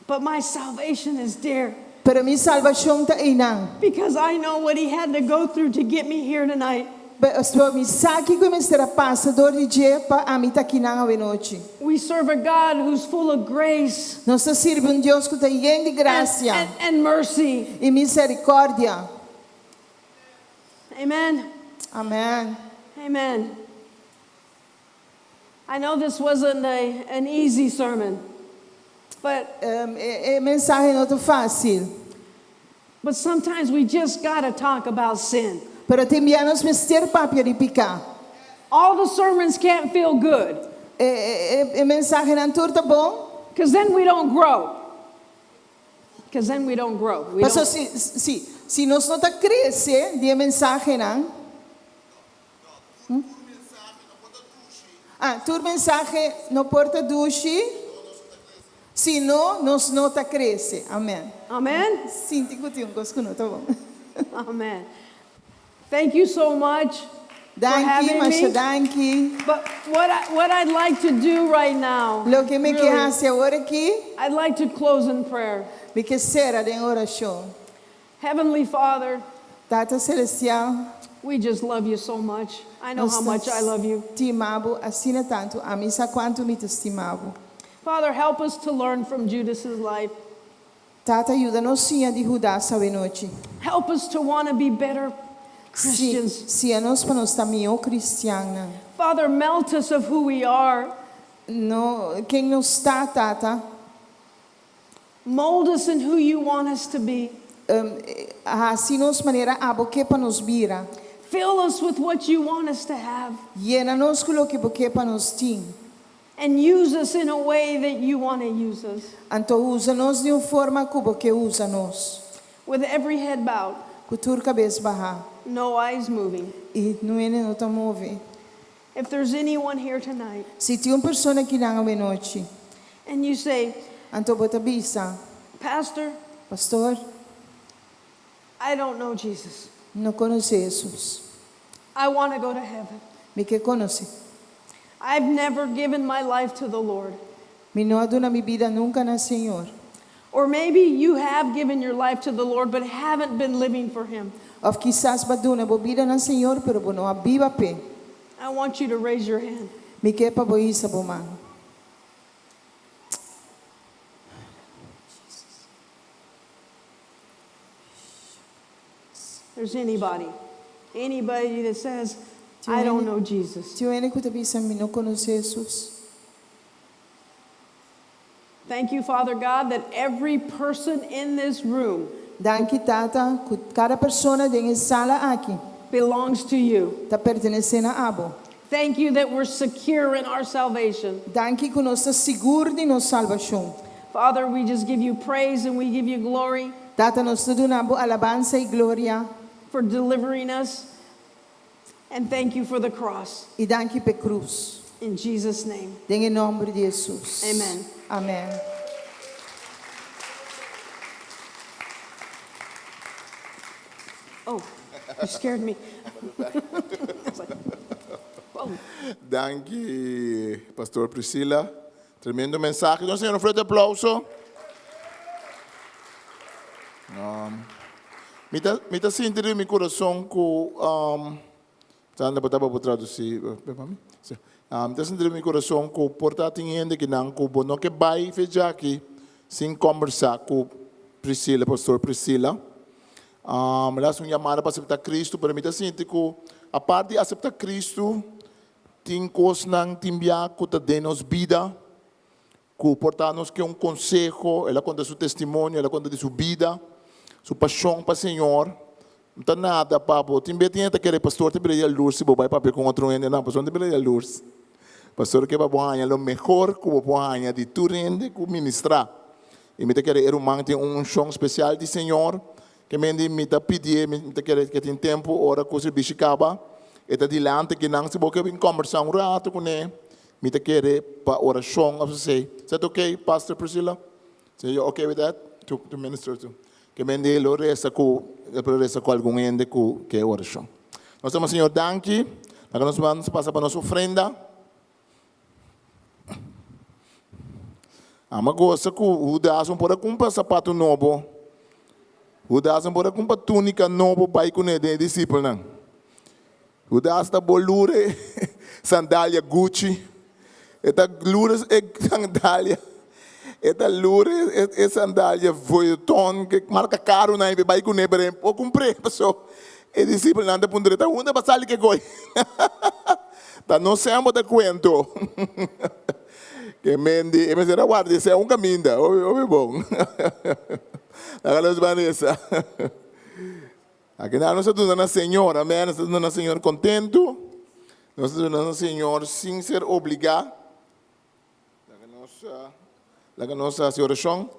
But my salvation is dear Pero mi salbashon ta einan. because I know what he had to go through to get me here tonight. Pero mi sa kiko e mester a pasa dor di dje pa ami ta akinan awe nochi. We serve a God who's full of grace Nos ta sirbi un Dios ku ta yen di and, grasia and mercy. i miserikòrdia. Amen. Amèn. Amen. I know this wasn't an easy sermon, but, E mensahe no ta fásil. but sometimes we just got to talk about sin. Pero tin bia nos mester papia di piká. All the sermons can't feel good E mensahenan tur ta bon. because then we don't grow. Because then we don't grow. We Paso don't, si si si nos no ta krese di e mensahenan. Ah, tur mensahe no por ta dushi. Si no, nos no ta krese. Amèn. Amen? Sinti ku tin un kos ku no ta bon. Amen. Thank you so much for Danki, having masha me. danki. But what I'd like to do right now, Loke mi ke really, hasi awor aki, I'd like to close in prayer. mi ke sera den orashon. Heavenly Father, Tata Selestial, we just love you so much. I know nos how much I love you. stima bo asina tantu. Ami sa kuantu mi ta stima bo. Father, help us to learn from Judas's life. Tata, yuda nos siña di Hudas awe nochi. Help us to want to be better Si, Christians. siña nos pa nos ta mihó kristiannan. Father, melt us of who we are. No, ken nos ta, Tata? Mold us in who you want us to be. Hasi nos manera abo ke pa nos bira. Fill us with what you want us to have. Yena nos ku loke bo ke pa nos tin. And use us in a way that you want to use us. Anto usa nos di un forma ku bo ke usa nos. With every head bowed, Ku tur kabes bahá. no eyes moving. I niun hende no ta move. If there's anyone here tonight Si tin un persona akinan awe nochi. and you say, Anto bo ta bisa. Pastor, Pastor, I don't know Jesus. mi no konosé Hesus. I want to go to heaven. Mi ke konos'é. I've never given my life to the Lord. Mi no a duna mi bida nunka na Señor. Or maybe you have given your life to the Lord but haven't been living for Him. Òf kisas b'a duna bo bida na Señor pero bo no a biba p'e. I want you to raise your hand. Mi ke pa bo hisa bo man. There's anybody, anybody that says, I don't know Jesus. Tin un hende ku ta bisa mi no konosé Hesus. Thank you, Father God, that every person in this room Danki Tata, ku kada persona den e sala aki belongs to you. ta pertenesé na abo. Thank you that we're secure in our salvation. Danki ku nos ta sigur di nos salbashon. Father, we just give you praise and we give you glory Tata, nos ta duna bo alabansa i gloria. for delivering us. And thank you for the cross. I danki p'e krus. In Jesus' name. Den e nòmber di Hesus. Amen. Amèn. Oh, you scared me. I was like, whoa. Danki, Pastor Priscilla. Tremendo mensahe. Duna Señor un fuerte aplauso. Um, mi ta, mi ta sinti den mi kurason ku um, Sandra, bo tabata por tradusí pa mi? Sí. Um, mi ta sinti den mi kurason ku por ta tin hende kinan ku bo no ke bai fecha aki sin kombersá ku Priscilla, Pastor Priscilla. Um, el a hasi un yamada pa aseptá Cristo, pero mi ta sinti ku apart di aseptá Cristo, tin kosnan tin bia ku ta den nos bida Ku por ta nos ke un konseho, el a konta su testimonio, el a konta di su bida, su pashon pa Señor. No ta nada pa bo. Tin bes tin hende ta kere pastor ta bira yalurs si bo bai papia ku otro hende. No, pastor no ta bira yalurs. Pastor ke pa bo haña lo mehor ku bo por haña di tur hende ku ministrá. I mi ta kere e ruman tin un unshon spesial di Señor. Ke mende mi ta pidié, mi ta kere ke tin tempu ora ku sirbishi kaba, e ta dilanti kinan si bo ke bin kombersá un ratu kuné. Mi ta kere pa orashon of esei. Is that okay, Pastor Priscilla? So you okay with that? To, to minister to. Ke men di lo resa ku, e por resa ku algun hende ku ke orashon. Nos ta Señor danki. Laga nos ban pasa pa nos ofrenda. Ama gosa ku Judas no por a kumpra sapato nobo. Judas no por a kumpra túnika nobo bai kuné den e disipelnan. Judas ta bo lure sandalia Gucci. E ta lure e sandalia, e ta lure e sandalia Vuitton, ke marka karu nan e bai kuné pero e por kumpr'é paso e disipelnan ta puntra ta unda bo a sali ke koi? Ta no semper ta kuento. Ke men di e mester a warda esei un kaminda, hopi hopi bon. Laga nos ban resa. Akinan nos ta duna na Señor, amen, nos ta duna na Señor kontentu, nos ta duna na Señor sin ser obligá. Laga nos, laga nos hasi orashon.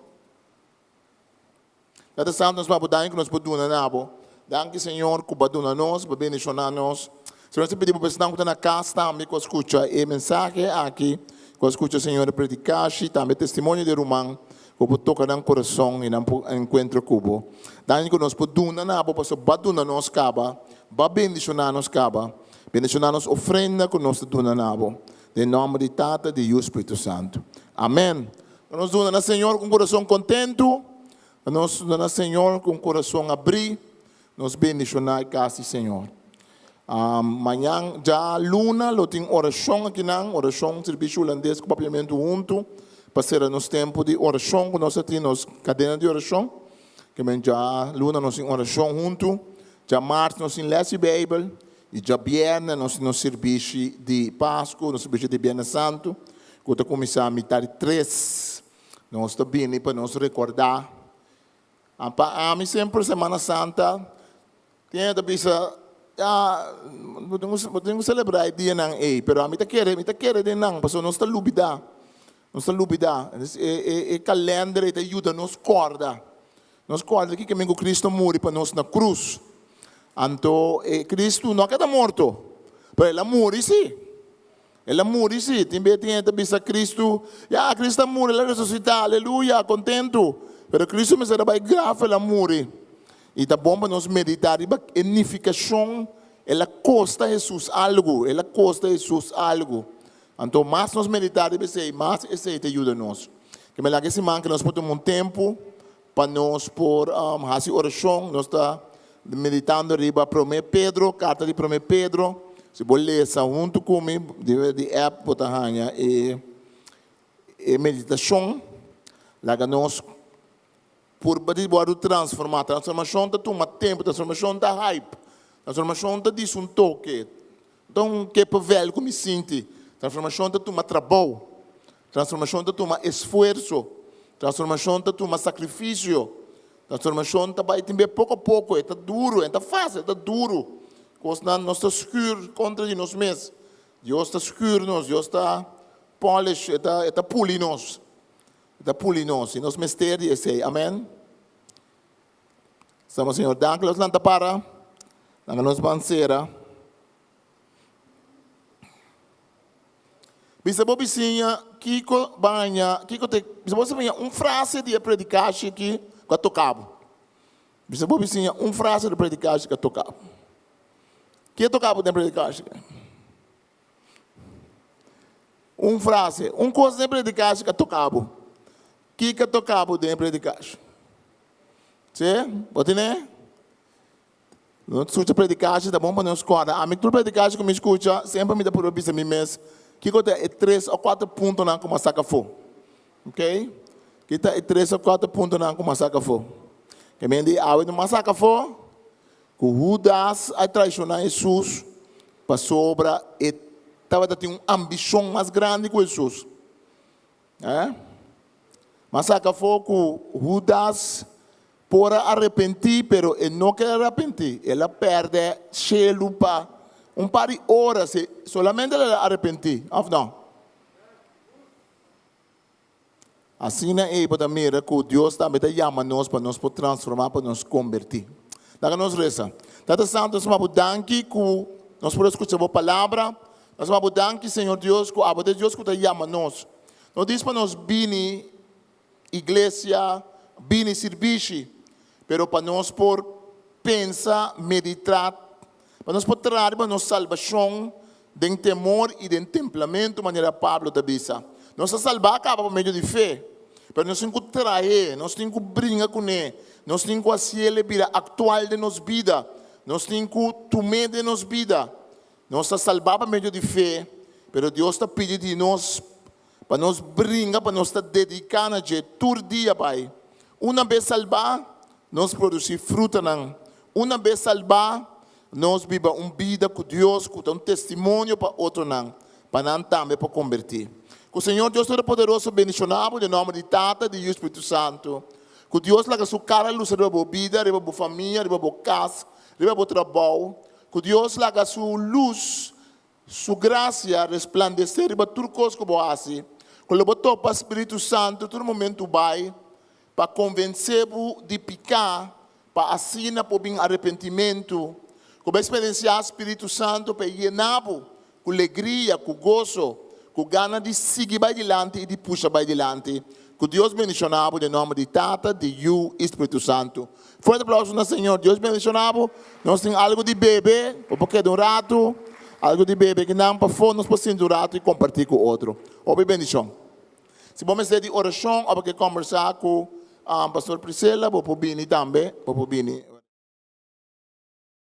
Tata Santu, nos pa bo danki ku nos por duna na bo. Danki, Señor, ku bo a duna nos, bo a bendishoná nos. Señor, nos ta pidi bo pa esnan ku ta na kas tambe ku a skucha e mensahe aki, ku a skucha, Señor, e predikashi, tambe e testimonio di e ruman, Bo por toka nan kurason i nan por enkuentro ku bo. Danki ku nos por duna na bo pasobra bo a duna nos kaba, bo a bendishoná nos kaba. Bendishoná nos ofrenda ku nos ta duna na bo. Den nòmber di Tata, di Yu, Spiritu Santu. Amèn. Nos duna na Señor ku un kurason kontentu. Nos duna na Señor ku un kurason abrí. Nos bendishoná e kas di Señor. Mañan djaluna lo tin orashon akinan, orashon sirbishi hulandes ku papiamentu huntu pa sera nos tempu di orashon ku nos a tin, nos kadena di orashon. Ke men djaluna nos tin orashon huntu, djamars nos tin lès di Beibel i djabièrnè nos tin nos sirbishi di Pasku, nos sirbishi di Bièrnè Santu ku ta kuminsá mitar di tres. Nos ta bini pa nos rekordá. Pa ami semper Semana Santa tin hende ta bisa, ya, bo tin ku bo tin ku selebrá e dianan ei, pero ami ta kere, mi ta kere den nan pasobra nos ta lubidá, nos ta lubidá. E e e kalender ei ta yuda nos kòrda, nos kòrda kiko men ku Cristo a muri pa nos na krus. Anto e Cristo no a keda morto, pero el a muri sí. El a muri, sí. Tin bes tin hende ta bisa Cristo, Ya, Cristo a muri, el a resusitá, aleluya, kontentu. Pero Cristo mester a bai graf, el a muri. I ta bon pa nos meditá riba e nifikashon, el a kosta Hesus algu, el a kosta Hesus algu. Anto mas nos meditá riba esei, mas esei ta yuda nos. Ke mi laga e siman ke nos por tuma un tempu pa nos por hasi orashon. Nos ta meditando riba Promé Pedro, karta di Promé Pedro. Si bo lesa huntu ku mi di app bo ta haña e e meditashon. Laga nos purba di wòrdu transformá. Transformashon ta tuma tempu, transformashon ta hype, transformashon ta disa un toke. Ta un kepevel ku mi sinti. Transformashon ta tuma trabou. Transformashon ta tuma esfuerso. Transformashon ta tuma sakrifisio. Transformashon ta bai tin be poko a poko. E ta duru, e ta fásil, e ta duru. Kosnan nos ta skür kontra di nos mes. Dios ta skür nos, Dios ta polish, e ta e ta puli nos. E ta puli nos i nos mester di esei. Amen. Estamos Señor danki los lanta para. Laga nos ban sera. Bisa bo bisiña kiko baña, kiko te, bisa bo bisiña un frase di e predikashi aki ku a toka bo. Bisa bo bisiña un frase di e predikashi ku a toka bo. Ke a toka bo den predikashi aki? Un frase, un kos den predikashi ku a toka bo. Kiko a toka bo den e predikashi? Sí? Bo tene? No skucha predikashi ta bon pa nos kòrda. Ami tur predikashi ku mi skucha, semper mi ta purba bisa mi mes kiko ta e tres òf kuater puntonan ku mi a saka afó. Oke? Ki ta e tres òf kuater puntonan ku mi a saka afó? Ke men di awe no mi a saka afó ku Hudas a traishoná Hesus pasobra e tabata tin un ambishon mas grandi ku Hesus. Eh? Ma saka afó ku Hudas por a arepentí, pero e no ker arepentí. El a pèrdè shelu pa un par di ora si solamente el a arepentí, òf no? Asina ei bo ta mira ku Dios tambe ta yama nos pa nos por transformá, pa nos kombertí. Laga nos resa. Tata Santu, nos ta bo danki ku nos por a skucha bo palabra. Nos ta bo danki, Señor Dios, ku abo ta Dios ku ta yama nos. No djis pa nos bini iglesia, bini sirbishi, pero pa nos por pensa, meditá, pa nos por traha riba nos salbashon den temor i den templamentu, manera Pablo ta bisa. Nos a salbá kaba pa medio di fe, pero nos tin ku trah'é, nos tin ku bringa kuné, nos tin ku hasiel e bira aktual den nos bida, nos tin ku tum'é den nos bida. Nos ta salbá pa medio di fe, pero Dios ta pidi di nos pa nos bringa pa nos ta dediká na dje tur dia bai. Una bes salbá, nos produsí frutanan. Una bes salbá, nos biba un bida ku Dios ku ta un testimonio pa otronan, pa nan tambe por kombertí. Ku Señor Dios Todopoderoso bendishoná bo den nòmber di Tata, di Yu i Spiritu Santu. Ku Dios laga su kara lusa riba bo bida, riba bo famia, riba bo kas, riba bo trabou. Ku Dios laga su lus, su grasia resplandesé riba tur kos ku bo hasi. Ku lo bo topa Spiritu Santu tur momentu bai pa konvensé bo di piká, pa asina por bin arepentimentu. Ku bo eksperensiá Spiritu Santu pa e yena bo ku legria, ku goso, ku gana di sigui bai dilanti i di pusha bai dilanti. Ku Dios bendishoná bo den nòmber di Tata, di Yu i Spiritu Santu. Fuerte aplauso na Señor. Dios bendishoná bo. Nos tin algu di bebe, bo por keda un ratu. Algu di bebe kinan pafó nos por sinti un ratu i kompartí ku otro. Hopi bendishon. Si bo mester di orashon òf bo ke kòmbersá ku Pastor Priscilla, bo por bini tambe. Bo por bini.